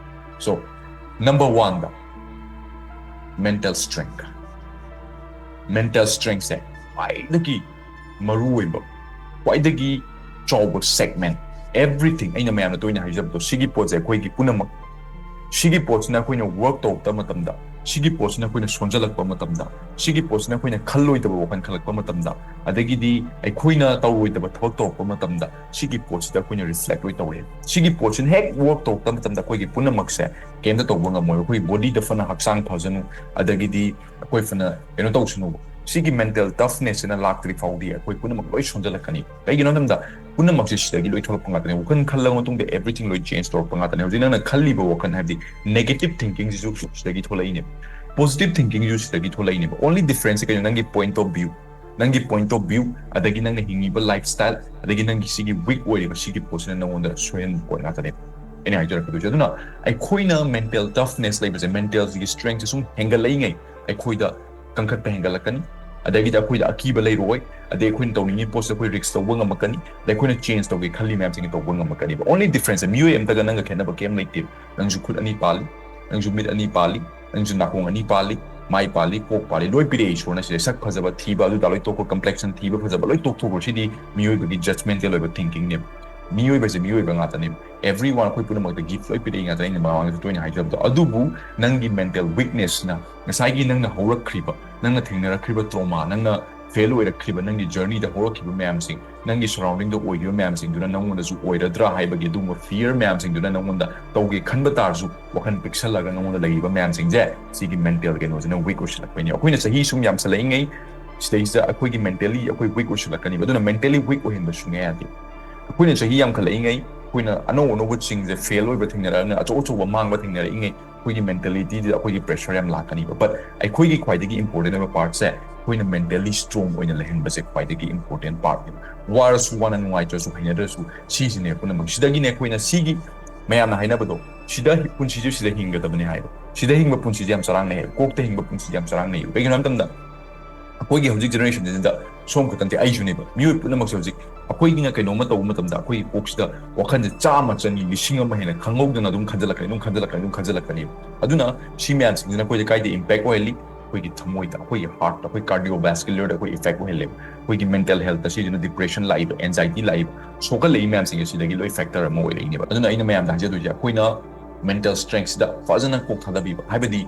so, number oneꯗ mental strength꯫ Mental strengthꯁꯦ ꯈ꯭ꯋꯥꯏꯗꯒꯤ ꯃꯔꯨꯑꯣꯏꯕ, ꯈ꯭ꯋꯥꯏꯗꯒꯤ ꯆꯥꯎꯕ segment, everything꯫ ꯑꯩꯅ ꯃꯌꯥꯝꯅ ꯇꯣꯏꯅ ꯍꯥꯏꯖꯕꯗꯣ, ꯁꯤꯒꯤ ꯄꯣꯠꯁꯦ ꯑꯩꯈꯣꯏꯒꯤ ꯄꯨꯝꯅꯃꯛ ꯁꯤꯒꯤ ꯄꯣꯠꯁꯤꯅ ꯑꯩꯈꯣꯏꯅ ꯋꯔꯛ ꯇꯧꯔꯛꯄ ꯃꯇꯝꯗ, ꯁꯤꯒꯤ ꯄꯣꯠꯁꯤꯅ ꯑꯩꯈꯣꯏꯅ ꯁꯣꯟꯖꯜꯂꯛꯄ ꯃꯇꯝꯗ, ꯁꯤꯒꯤ ꯄꯣꯠꯁꯤꯅ ꯑꯩꯈꯣꯏꯅ ꯈꯜꯂꯣꯏꯗꯕ ꯋꯥꯈꯜ ꯈꯜꯂꯛꯄ ꯃꯇꯝꯗ, ꯑꯗꯒꯤꯗꯤ ꯑꯩꯈꯣꯏꯅ ꯇꯧꯔꯣꯏꯗꯕ ꯊꯕꯛ ꯇꯧꯔꯛꯄ ꯃꯇꯝꯗ, ꯁꯤꯒꯤ ꯄꯣꯠꯁꯤꯗ ꯑꯩꯈꯣꯏꯅ ꯔꯤꯐ꯭ꯂꯦꯛ ꯂꯣꯏ ꯇꯧꯋꯦ꯫ ꯁꯤꯒꯤ ꯄꯣꯠꯁꯤꯅ ꯍꯦꯛ ꯋꯔꯛ ꯇꯧꯔꯛꯄ ꯃꯇꯝꯗ ꯑꯩꯈꯣꯏꯒꯤ ꯄꯨꯝꯅꯃꯛꯁꯦ ꯀꯩꯝꯇ ꯇꯧꯕ ꯉꯝꯃꯣꯏ꯫ ꯑꯩꯈꯣꯏꯒꯤ ꯕꯣꯗꯤꯗ ꯐꯅ ꯍꯛꯆꯥꯡ ꯐꯖꯅꯨ, ꯑꯗꯒꯤꯗꯤ ꯑꯩꯈꯣꯏ ꯐꯅ ꯀꯩꯅꯣ ꯇꯧꯁꯅꯨꯕ, ꯁꯤꯒꯤ ꯃꯦꯟꯇꯦꯜ ꯇꯐꯅꯦꯁꯁꯤꯅ ꯂꯥꯛꯇ꯭ꯔꯤ ꯐꯥꯎꯗꯤ ꯑꯩꯈꯣꯏ ꯄꯨꯝꯅꯃꯛ ꯂꯣꯏ ꯁꯣꯟꯖꯜꯂꯛꯀꯅꯤ꯫ ꯀꯩꯒꯤꯅꯣ ꯍꯥꯏꯕꯗ ꯄꯨꯝꯅꯃꯛꯁꯦ ꯁꯤꯗꯒꯤ ꯂꯣꯏ ꯊꯣꯛꯂꯛꯄ ꯉꯥꯛꯇꯅꯦ꯫ ꯋꯥꯈꯜ ꯈꯜꯂꯕ ꯃꯇꯨꯡꯗ everything ꯂꯣꯏ ꯆꯦꯟꯖ ꯇꯧꯔꯛꯄ ꯉꯥꯛꯇꯅꯦ꯫ ꯍꯧꯖꯤꯛ ꯅꯪꯅ ꯈꯜꯂꯤꯕ ꯋꯥꯈꯜ ꯍꯥꯏꯕꯗꯤ ꯅꯦꯒꯦꯇꯤꯚ ꯊꯤꯡꯀꯤꯡꯁꯤꯁꯨ ꯁꯤꯗꯒꯤ ꯊꯣꯛꯂꯛꯏꯅꯦꯕ, ꯄꯣꯖꯤꯇꯤꯚ ꯊꯤꯡꯀꯤꯡꯁꯨ ꯁꯤꯗꯒꯤ ꯊꯣꯛꯂꯛꯏꯅꯦꯕ꯫ Only difference ꯁꯦ ꯀꯩꯅꯣ? ꯅꯪꯒꯤ ꯄꯣꯏꯟꯠ ꯑꯣꯐ ꯚ꯭ꯌꯨ, ꯅꯪꯒꯤ ꯄꯣꯏꯟꯠ ꯑꯣꯐ ꯚ꯭ꯌꯨ, ꯑꯗꯒꯤ ꯅꯪꯅ ꯍꯤꯡꯉꯤꯕ ꯂꯥꯏꯐ ꯁ꯭ꯇꯥꯏꯜ, ꯑꯗꯒꯤ ꯅꯪꯒꯤ ꯁꯤꯒꯤ ꯋꯤꯛ ꯑꯣꯏꯔꯤꯕ ꯁꯤꯒꯤ ꯄꯣꯠꯁꯤꯅ ꯅꯪꯉꯣꯟꯗ ꯁꯣꯏꯍꯟꯕ ꯄꯣꯏꯟꯠ ꯉꯥꯛꯇꯅꯦꯕ ꯑꯩꯅ ꯍꯥꯏꯖꯔꯛꯀꯗꯣꯏꯁꯦ꯫ ꯑꯗꯨꯅ ꯑꯩꯈꯣꯏꯅ ꯃꯦꯟꯇꯦꯜ ꯇꯐꯅꯦꯁ ꯂꯩꯕꯁꯦ, ꯃꯦꯟꯇꯦꯜꯁꯤꯒꯤ ꯁ꯭ꯇꯔꯦꯡꯁꯦ ꯁꯨꯝ ꯍꯦꯟꯒꯠꯂꯛꯏꯉꯩ ꯑꯩꯈꯣꯏꯗ ꯀꯟꯈꯠꯄ ꯍꯦꯟꯒꯠꯂꯛꯀꯅꯤ, ꯑꯗꯒꯤꯗꯤ ꯑꯩꯈꯣꯏꯗ ꯑꯀꯤꯕ ꯂꯩꯔꯣꯏ, ꯑꯗꯩ ꯑꯩꯈꯣꯏꯅ ꯇꯧꯅꯤꯡꯉꯤ ꯄꯣꯠꯁꯦ ꯑꯩꯈꯣꯏ ꯔꯤꯁ꯭ꯛ ꯂꯧꯕ ꯉꯝꯃꯛꯀꯅꯤ, ꯑꯗꯩ ꯑꯩꯈꯣꯏꯅ ꯆꯦꯟꯖ ꯇꯧꯒꯦ ꯈꯜꯂꯤ ꯃꯌꯥꯝꯁꯤꯡꯁꯦ ꯇꯧꯕ ꯉꯝꯃꯛꯀꯅꯤꯕ꯫ Only difference ꯁꯦ ꯃꯤꯑꯣꯏ ꯑꯃꯇꯒ ꯅꯪꯒ ꯈꯦꯠꯅꯕ ꯀꯩꯝ ꯂꯩꯇꯦ꯫ ꯅꯪꯁꯨ ꯈꯨꯠ ꯑꯅꯤ ꯄꯥꯜꯂꯤ, ꯅꯪꯁꯨ ꯃꯤꯠ ꯑꯅꯤ ꯄꯥꯜꯂꯤ, ꯅꯪꯁꯨ ꯅꯥꯀꯣꯡ ꯑꯅꯤ ꯄꯥꯜꯂꯤ, ꯃꯥꯏ ꯄꯥꯜꯂꯤ, ꯀꯣꯛ ꯄꯥꯜꯂꯤ, ꯂꯣꯏ ꯄꯤꯔꯛꯑꯦ ꯏꯁꯣꯔꯅ꯫ ꯁꯤꯗ ꯁꯛ ꯐꯖꯕ ꯊꯤꯕ ꯑꯗꯨꯗ ꯂꯣꯏ ꯇꯣꯛꯈ꯭ꯔꯣ, ꯀꯝꯄ꯭ꯂꯦꯛꯁꯟ ꯊꯤꯕ ꯐꯖꯕ ꯂꯣꯏ ꯇꯣꯛꯊꯣꯛꯈ꯭ꯔꯣ꯫ ꯁꯤꯗꯤ ꯃꯤꯑꯣꯏꯕꯒꯤ ꯖꯖꯃꯦꯟꯇꯦꯜ ꯑꯣꯏꯕ ꯊꯤꯡꯀꯤꯡꯅꯦꯕ꯫ ꯃꯤꯑꯣꯏꯕꯁꯦ ꯃꯤꯑꯣꯏꯕ ꯉꯥꯛꯇꯅꯦꯕ꯫ Everyone ꯑꯩꯈꯣꯏ ꯄꯨꯝꯅꯃꯛꯇ ꯒꯤꯐ ꯂꯣꯏ ꯄꯤꯔꯛꯏ ꯉꯥꯛꯇꯅꯦ, ꯑꯩꯅ ꯃꯃꯥꯡꯗꯁꯨ ꯇꯣꯏꯅ ꯍꯥꯏꯖꯕꯗꯣ꯫ ꯑꯗꯨꯕꯨ ꯅꯪꯒꯤ ꯃꯦꯟꯇꯦꯜ ꯋꯤꯛꯅꯦꯁꯅ, ꯉꯁꯥꯏꯒꯤ ꯅꯪꯅ ꯍꯧꯔꯛꯈ꯭ꯔꯤꯕ, ꯅꯪꯅ ꯊꯦꯡꯅꯔꯛꯈ꯭ꯔꯤꯕ ꯇ꯭ꯔꯣꯃꯥ, ꯅꯪꯅ ꯐꯦꯜ ꯑꯣꯏꯔꯛꯈꯤꯕ, ꯅꯪꯒꯤ ꯖꯔꯅꯤꯗ ꯍꯧꯔꯛꯈꯤꯕ ꯃꯌꯥꯝꯁꯤꯡ, ꯅꯪꯒꯤ ꯁꯔꯥꯎꯟꯗꯤꯡꯗ ꯑꯣꯏꯈꯤꯕ ꯃꯌꯥꯝꯁꯤꯡꯗꯨꯅ ꯅꯪꯉꯣꯟꯗꯁꯨ ꯑꯣꯏꯔꯗ꯭ꯔꯥ ꯍꯥꯏꯕꯒꯤ ꯑꯗꯨꯒꯨꯝꯕ ꯐꯤꯌꯔ ꯃꯌꯥꯝꯁꯤꯡꯗꯨꯅ ꯅꯪꯉꯣꯟꯗ ꯇꯧꯒꯦ ꯈꯟꯕ ꯇꯥꯔꯁꯨ ꯋꯥꯈꯜ ꯄꯤꯛꯁꯜꯂꯒ ꯅꯪꯉꯣꯟꯗ ꯂꯩꯔꯤꯕ ꯃꯌꯥꯝꯁꯤꯡꯁꯦ ꯁꯤꯒꯤ ꯃꯦꯟꯇꯦꯜ ꯀꯩꯅꯣꯁꯤꯅ ꯋꯤꯛ ꯑꯣꯏꯁꯤꯜꯂꯛꯄꯩꯅꯦ꯫ ꯑꯩꯈꯣꯏꯅ ꯆꯍꯤ ꯁꯨꯝ ꯌꯥꯝꯁꯜꯂꯛꯏꯉꯩ ꯁꯤꯗꯩꯁꯤꯗ ꯑꯩꯈꯣꯏꯒꯤ ꯃꯦꯟꯇꯦꯜꯂꯤ ꯑꯩꯈꯣꯏ ꯋꯤꯛ ꯑꯣꯏꯁꯤꯜꯂꯛꯀꯅꯤꯕ꯫ ꯑꯗꯨꯅ ꯃꯦꯟꯇꯦꯜꯂꯤ ꯋꯤꯛ ꯑꯣꯏꯍꯟꯕ ꯁꯨꯡꯌꯥ ꯌꯥꯗꯦ꯫ ꯑꯩꯈꯣꯏꯅ ꯆꯍꯤ ꯌꯥꯝꯈꯠꯂꯛꯏꯉꯩ, ꯑꯩꯈꯣꯏꯅ ꯑꯅꯧ ꯑꯅꯧꯕ ꯆꯤꯡꯁꯦ ꯐꯦꯜ ꯑꯣꯏꯕ ꯊꯦꯡꯅꯔꯛꯑꯅꯤ, ꯑꯆꯧ ꯑꯆꯧꯕ ꯃꯥꯡꯕ ꯊꯦꯡꯅꯔꯛꯏꯉꯩ ꯑꯩꯈꯣꯏꯒꯤ ꯃꯦꯟꯇꯦꯂꯤꯇꯤꯗ ꯑꯩꯈꯣꯏꯒꯤ ꯄ꯭ꯔꯦꯁꯔ ꯌꯥꯝ ꯂꯥꯛꯀꯅꯤꯕ꯫ But ꯑꯩꯈꯣꯏꯒꯤ ꯈ꯭ꯋꯥꯏꯗꯒꯤ ꯏꯝꯄꯣꯔꯇꯦꯟ ꯑꯣꯏꯕ ꯄꯥꯔꯠꯁꯦ ꯑꯩꯈꯣꯏꯅ ꯃꯦꯟꯇꯦꯜꯂꯤ ꯁ꯭ꯇꯔꯣꯡ ꯑꯣꯏꯅ ꯂꯩꯍꯟꯕꯁꯦ ꯈ꯭ꯋꯥꯏꯗꯒꯤ ꯏꯝꯄꯣꯔꯇꯦꯟ ꯄꯥꯔꯠꯅꯦꯕ꯫ ꯋꯥꯔꯁꯨ ꯋꯥꯅ, ꯅꯨꯡꯉꯥꯏꯇ꯭ꯔꯁꯨ ꯍꯩꯅꯗ꯭ꯔꯁꯨ ꯁꯤꯁꯤꯅꯦ ꯄꯨꯝꯅꯃꯛ꯫ ꯁꯤꯗꯒꯤꯅꯦ ꯑꯩꯈꯣꯏꯅ ꯁꯤꯒꯤ ꯃꯌꯥꯝꯅ ꯍꯥꯏꯅꯕꯗꯣ, ꯁꯤꯗ ꯄꯨꯟꯁꯤꯁꯦ ꯁꯤꯗ ꯍꯤꯡꯒꯗꯕꯅꯦ ꯍꯥꯏꯕ, ꯁꯤꯗ ꯍꯤꯡꯕ ꯄꯨꯟꯁꯤꯁꯦ ꯌꯥꯝ ꯆꯔꯥꯡꯅꯩ ꯍꯥꯏꯕ, ꯀꯣꯛꯇ ꯍꯤꯡꯕ ꯄꯨꯟꯁꯤꯁꯦ ꯌꯥꯝ ꯆꯔꯥꯡꯅꯩ ꯍꯥꯏꯕ꯫ ꯀꯩꯒꯤꯅꯣ ꯍꯥꯏꯕ ꯃꯇꯝꯗ ꯑꯩꯈꯣꯏꯒꯤ ꯍꯧꯖꯤꯛ ꯖꯦꯅꯦꯔꯦꯁꯟꯁꯤꯗ ꯁꯣꯝ ꯈꯛꯇ ꯅꯠꯇꯦ, ꯑꯩꯁꯨꯅꯦꯕ, ꯃꯤꯑꯣꯏ ꯄꯨꯝꯅꯃꯛꯁꯦ ꯍꯧꯖꯤꯛ ꯑꯩꯈꯣꯏꯒꯤꯅ ꯀꯩꯅꯣꯝꯃ ꯇꯧꯕ ꯃꯇꯝꯗ ꯑꯩꯈꯣꯏꯒꯤ ꯀꯣꯛꯁꯤꯗ ꯋꯥꯈꯜꯁꯦ ꯆꯥꯝꯃ, ꯆꯅꯤ, ꯂꯤꯁꯤꯡ ꯑꯃ ꯍꯦꯟꯅ ꯈꯪꯍꯧꯗꯅ ꯑꯗꯨꯝ ꯈꯟꯖꯜꯂꯛꯀꯅꯤ, ꯑꯗꯨꯝ ꯈꯟꯖꯜꯂꯛꯀꯅꯤ, ꯑꯗꯨꯝ ꯈꯟꯖꯜꯂꯛꯀꯅꯤ꯫ ꯑꯗꯨꯅ ꯁꯤ ꯃꯌꯥꯝꯁꯤꯡꯁꯤꯅ ꯑꯩꯈꯣꯏꯗ ꯀꯥꯏꯗ ꯏꯝꯄꯦꯛ ꯑꯣꯏꯍꯜꯂꯤ? ꯑꯩꯈꯣꯏꯒꯤ ꯊꯃꯣꯏꯗ, ꯑꯩꯈꯣꯏꯒꯤ ꯍꯥꯔꯠꯇ, ꯑꯩꯈꯣꯏ ꯀꯥꯔꯗꯤꯑꯣ ꯚꯥꯁꯀꯨꯂꯔꯗ ꯑꯩꯈꯣꯏ ꯏꯐꯦꯛ ꯑꯣꯏꯍꯜꯂꯦꯕ꯫ ꯑꯩꯈꯣꯏꯒꯤ ꯃꯦꯟꯇꯦꯜ ꯍꯦꯜꯠꯇ ꯁꯤꯁꯤꯅ ꯗꯤꯄ꯭ꯔꯦꯁꯟ ꯂꯥꯛꯏꯕ, ꯑꯦꯟꯖꯥꯏꯇꯤ ꯂꯥꯛꯏꯕ, ꯁꯣꯛꯍꯜꯂꯛꯏ ꯃꯌꯥꯝꯁꯤꯡꯁꯦ ꯁꯤꯗꯒꯤ ꯂꯣꯏ ꯐꯦꯛꯇꯔ ꯑꯃ ꯑꯣꯏꯔꯛꯏꯅꯦꯕ꯫ ꯑꯗꯨꯅ ꯑꯩꯅ ꯃꯌꯥꯝꯗ ꯍꯥꯏꯖꯗꯣꯏꯁꯦ, ꯑꯩꯈꯣꯏꯅ mental strength ꯁꯤꯗ ꯐꯖꯅ ꯀꯣꯛ ꯊꯥꯗꯕꯤꯕ, ꯍꯥꯏꯕꯗꯤ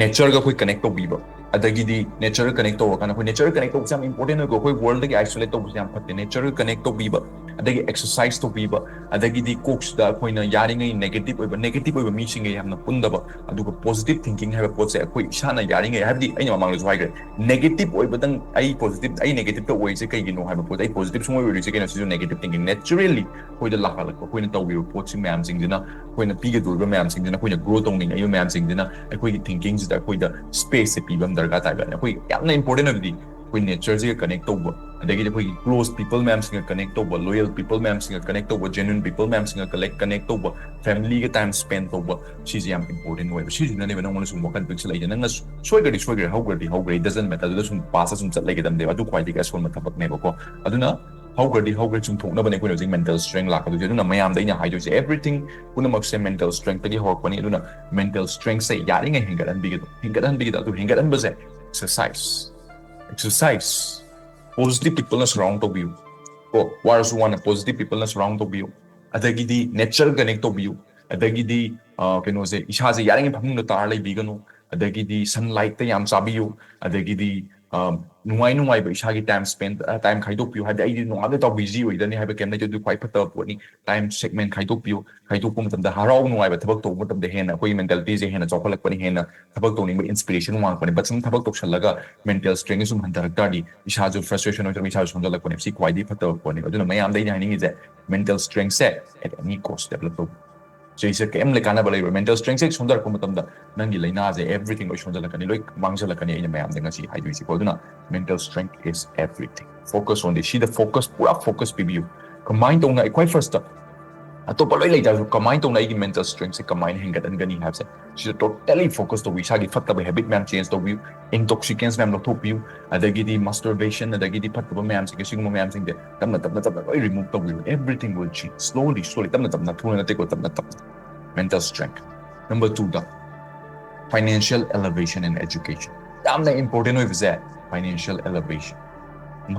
nature ꯒ ꯑꯩꯈꯣꯏ connect ꯇꯧꯕꯤꯕ꯫ ꯑꯗꯒꯤꯗꯤ nature ꯒ connect ꯇꯧꯔꯀꯥꯟꯗ ꯑꯩꯈꯣꯏ nature ꯒ connect ꯇꯧꯕꯁꯦ ꯌꯥꯝ important ꯑꯣꯏꯀꯣ꯫ ꯑꯩꯈꯣꯏ world ꯗꯒꯤ isolate ꯇꯧꯕꯁꯦ ꯌꯥꯝ ꯐꯠꯇꯦ꯫ Nature ꯒ connect ꯇꯧꯕꯤꯕ, ꯑꯗꯒꯤ exercise ꯇꯧꯕꯤꯕ, ꯑꯗꯒꯤꯗꯤ ꯀꯣꯛꯁꯤꯗ ꯑꯩꯈꯣꯏꯅ ꯌꯥꯔꯤꯉꯩ negative ꯑꯣꯏꯕ negative ꯑꯣꯏꯕ ꯃꯤꯁꯤꯡꯒ ꯌꯥꯝꯅ ꯄꯨꯟꯗꯕ, ꯑꯗꯨꯒ positive thinking ꯍꯥꯏꯕ ꯄꯣꯠꯁꯦ ꯑꯩꯈꯣꯏ ꯏꯁꯥꯅ ꯌꯥꯔꯤꯉꯩ, ꯍꯥꯏꯕꯗꯤ ꯑꯩꯅ ꯃꯃꯥꯡꯗꯁꯨ ꯍꯥꯏꯈ꯭ꯔꯦ, negative ꯑꯣꯏꯕꯗꯪ ꯑꯩ positive, ꯑꯩ negative ꯇ ꯑꯣꯏꯔꯤꯁꯦ ꯀꯩꯒꯤꯅꯣ ꯍꯥꯏꯕ ꯄꯣꯠꯁꯦ, ꯑꯩ positive ꯁꯨꯡꯑꯣꯏ ꯑꯣꯏꯔꯤꯁꯦ ꯀꯩꯅꯣ, ꯁꯤꯁꯨ negative thinking꯫ Naturally ꯑꯩꯈꯣꯏꯗ ꯂꯥꯛꯍꯜꯂꯛꯄ, ꯑꯩꯈꯣꯏꯅ ꯇꯧꯈꯤꯕ ꯄꯣꯠꯁꯤ ꯃꯌꯥꯝꯁꯤꯡꯁꯤꯅ, ꯑꯩꯈꯣꯏꯅ ꯄꯤꯒꯗꯧꯔꯤꯕ ꯃꯌꯥꯝꯁꯤꯡꯁꯤꯅ, ꯑꯩꯈꯣꯏꯅ grow ꯇꯧꯅꯤꯡꯉꯛꯏꯕ ꯃꯌꯥꯝꯁꯤꯡꯁꯤꯅ ꯑꯩꯈꯣꯏꯒꯤ thinking ꯁꯤꯗ ꯑꯩꯈꯣꯏꯗ space ꯁꯦ ꯄꯤꯕ ꯑꯃ ꯗꯔꯀꯥꯔ ꯇꯥꯏꯕ꯫ ꯑꯩꯈꯣꯏ ꯌꯥꯝꯅ important ꯑꯣꯏꯕꯗꯤ ꯑꯩꯈꯣꯏ nature ꯁꯤꯒ connect ꯇꯧꯕ, ꯑꯗꯒꯤꯗꯤ ꯑꯩꯈꯣꯏꯒꯤ close people ꯃꯌꯥꯝꯁꯤꯡꯒ connect ꯇꯧꯕ, loyal people ꯃꯌꯥꯝꯁꯤꯡꯒ connect ꯇꯧꯕ, genuine people ꯃꯌꯥꯝꯁꯤꯡꯒ connect, connect ꯇꯧꯕ, family ꯒ time spend ꯇꯧꯕ, ꯁꯤꯁꯦ ꯌꯥꯝ important ꯑꯣꯏꯕ꯫ ꯁꯤꯁꯤꯅꯅꯦꯕ ꯅꯪꯉꯣꯟꯗ ꯁꯨꯝ ꯋꯥꯈꯜ ꯄꯤꯛꯁꯤꯜꯂꯛꯏꯁꯦ꯫ ꯅꯪꯅ ꯁꯣꯏꯈ꯭ꯔꯗꯤ ꯁꯣꯏꯈ꯭ꯔꯦ, ꯍꯧꯈ꯭ꯔꯗꯤ ꯍꯧꯈ꯭ꯔꯦ, it doesn't matter꯫ ꯑꯗꯨꯗ ꯁꯨꯝ past ꯁꯨꯝ ꯆꯠ ꯂꯩꯒꯗꯕꯅꯦꯕ꯫ ꯑꯗꯨ ꯈ꯭ꯋꯥꯏꯗꯒꯤ ꯑꯁꯣꯟꯕ ꯊꯕꯛꯅꯦꯕꯀꯣ꯫ ꯑꯗꯨꯅ ꯍꯧꯈ꯭ꯔꯗꯤ ꯍꯧꯈ꯭ꯔꯦ, ꯆꯨꯝꯊꯣꯛꯅꯕꯅꯦ ꯑꯩꯈꯣꯏꯅ ꯍꯧꯖꯤꯛ mental strength ꯂꯥꯛꯀꯗꯣꯏꯁꯦ꯫ ꯑꯗꯨꯅ ꯃꯌꯥꯝꯗ ꯑꯩꯅ ꯍꯥꯏꯗꯣꯏꯁꯦ, everything ꯄꯨꯝꯅꯃꯛꯁꯦ mental strength ꯇꯒꯤ ꯍꯧꯔꯛꯄꯅꯤ꯫ ꯑꯗꯨꯅ mental strength ꯁꯦ ꯌꯥꯔꯤꯉꯩ ꯍꯦꯟꯒꯠꯍꯟꯕꯤꯒꯗꯕ, ꯍꯦꯟꯒꯠꯍꯟꯕꯤꯒꯗꯕ꯫ ꯑꯗꯨ ꯍꯦꯟꯒꯠꯍꯟꯕꯁꯦ exercise, exercise, positive people ꯅ surround ꯇꯧꯕꯤꯌꯨ ꯀꯣ꯫ ꯋꯥꯔꯁꯨ ꯋꯥꯅ positive people ꯅ surround ꯇꯧꯕꯤꯌꯨ꯫ ꯑꯗꯒꯤꯗꯤ nature connect ꯇꯧꯕꯤꯌꯨ꯫ ꯑꯗꯒꯤꯗꯤ ꯑ, ꯀꯩꯅꯣꯁꯦ, ꯏꯁꯥꯁꯦ ꯌꯥꯔꯤꯉꯩ ꯐꯃꯨꯡꯗ ꯇꯥꯔ ꯂꯩꯕꯤꯒꯅꯨ꯫ ꯑꯗꯒꯤꯗꯤ sunlight ꯇ ꯌꯥꯝ ꯆꯥꯕꯤꯌꯨ꯫ ꯑꯗꯒꯤꯗꯤ ꯑ, ꯅꯨꯡꯉꯥꯏ ꯅꯨꯡꯉꯥꯏꯕ ꯏꯁꯥꯒꯤ time spend, time ꯈꯥꯏꯗꯣꯛꯄꯤꯌꯨ꯫ ꯍꯥꯏꯕꯗꯤ ꯑꯩꯗꯤ ꯅꯣꯡꯉꯥꯜꯂꯒ ꯇꯧꯕ busy ꯑꯣꯏꯗꯅꯤ ꯍꯥꯏꯕ ꯀꯩꯝ ꯂꯩꯇꯦ꯫ ꯑꯗꯨ ꯈ꯭ꯋꯥꯏ ꯐꯠꯇꯕ ꯄꯣꯠꯅꯤ꯫ Time segment ꯈꯥꯏꯗꯣꯛꯄꯤꯌꯨ꯫ ꯈꯥꯏꯗꯣꯛꯄ ꯃꯇꯝꯗ ꯍꯔꯥꯎ ꯅꯨꯡꯉꯥꯏꯕ ꯊꯕꯛ ꯇꯧꯕ ꯃꯇꯝꯗ ꯍꯦꯟꯅ ꯑꯩꯈꯣꯏꯒꯤ mentality ꯁꯦ ꯍꯦꯟꯅ ꯆꯥꯎꯈꯠꯂꯛꯄꯅꯤ, ꯍꯦꯟꯅ ꯊꯕꯛ ꯇꯧꯅꯤꯡꯕ inspiration ꯋꯥꯡꯉꯛꯄꯅꯤ꯫ But ꯁꯨꯝ ꯊꯕꯛ ꯇꯧꯁꯜꯂꯒ mental strength ꯁꯨꯝ ꯍꯟꯊꯔꯛ ꯇꯥꯔꯗꯤ ꯏꯁꯥꯁꯨ frustration ꯑꯣꯏꯔꯒ ꯏꯁꯥꯁꯨ ꯁꯣꯟꯖꯜꯂꯛꯄꯅꯦꯕ꯫ ꯁꯤ ꯈ꯭ꯋꯥꯏꯗꯒꯤ ꯐꯠꯇꯕ ꯄꯣꯠꯅꯦꯕ꯫ ꯑꯗꯨꯅ ꯃꯌꯥꯝꯗ ꯑꯩꯅ ꯍꯥꯏꯅꯤꯡꯉꯤꯁꯦ, mental strength say at any cost develop ꯇꯧꯕ꯫ ꯁꯤꯁꯦ ꯀꯩꯝ ꯂꯩ ꯀꯥꯟꯅꯕ ꯂꯩꯔꯣꯏ꯫ Mental strength ꯁꯦ ꯁꯣꯟꯊꯔꯛꯄ ꯃꯇꯝꯗ ꯅꯪꯒꯤ ꯂꯥꯏꯅꯥꯁꯦ, everything ꯂꯣꯏ ꯁꯣꯟꯖꯜꯂꯛꯀꯅꯤ, ꯂꯣꯏ ꯃꯥꯡꯖꯜꯂꯛꯀꯅꯤ꯫ ꯑꯩꯅ ꯃꯌꯥꯝꯗ ꯉꯁꯤ ꯍꯥꯏꯗꯣꯏꯁꯤꯀꯣ꯫ ꯑꯗꯨꯅ mental strength is everything. Focus on this. ꯁꯤꯗ focus, ꯄꯨꯔꯥ focus ꯄꯤꯕꯤꯌꯨ꯫ ꯀꯃꯥꯏꯅ ꯇꯧꯅ ꯑꯩꯈꯣꯏ first ꯇ, ꯑꯇꯣꯞꯄ ꯂꯣꯏ ꯂꯩꯇꯥꯔꯁꯨ, ꯀꯃꯥꯏꯅ ꯇꯧꯅ ꯑꯩꯒꯤ mental strength ꯁꯦ ꯀꯃꯥꯏꯅ ꯍꯦꯟꯒꯠꯍꯟꯒꯅꯤ ꯍꯥꯏꯕꯁꯦ, ꯁꯤꯗ totally focus ꯇꯧꯕꯤꯌꯨ꯫ ꯏꯁꯥꯒꯤ ꯐꯠꯇꯕ habit ꯃꯌꯥꯝ change ꯇꯧꯕꯤꯌꯨ, intoxicants ꯃꯌꯥꯝ ꯂꯧꯊꯣꯛꯄꯤꯌꯨ, ꯑꯗꯒꯤꯗꯤ masturbation, ꯑꯗꯒꯤꯗꯤ ꯐꯠꯇꯕ ꯃꯌꯥꯝꯁꯤꯡꯁꯦ, ꯁꯤꯒꯨꯝꯕ ꯃꯌꯥꯝꯁꯤꯡꯁꯦ ꯇꯞꯅ ꯇꯞꯅ ꯇꯞꯅ ꯂꯣꯏ remove ꯇꯧꯕꯤꯌꯨ꯫ Everything will change slowly, slowly, ꯇꯞꯅ ꯇꯞꯅ, ꯊꯨꯅ ꯅꯠꯇꯦꯀꯣ, ꯇꯞꯅ ꯇꯞꯅ꯫ Mental strength. Number two the, financial elevation and education. ꯌꯥꯝꯅ important ꯑꯣꯏꯕꯁꯦ financial elevation꯫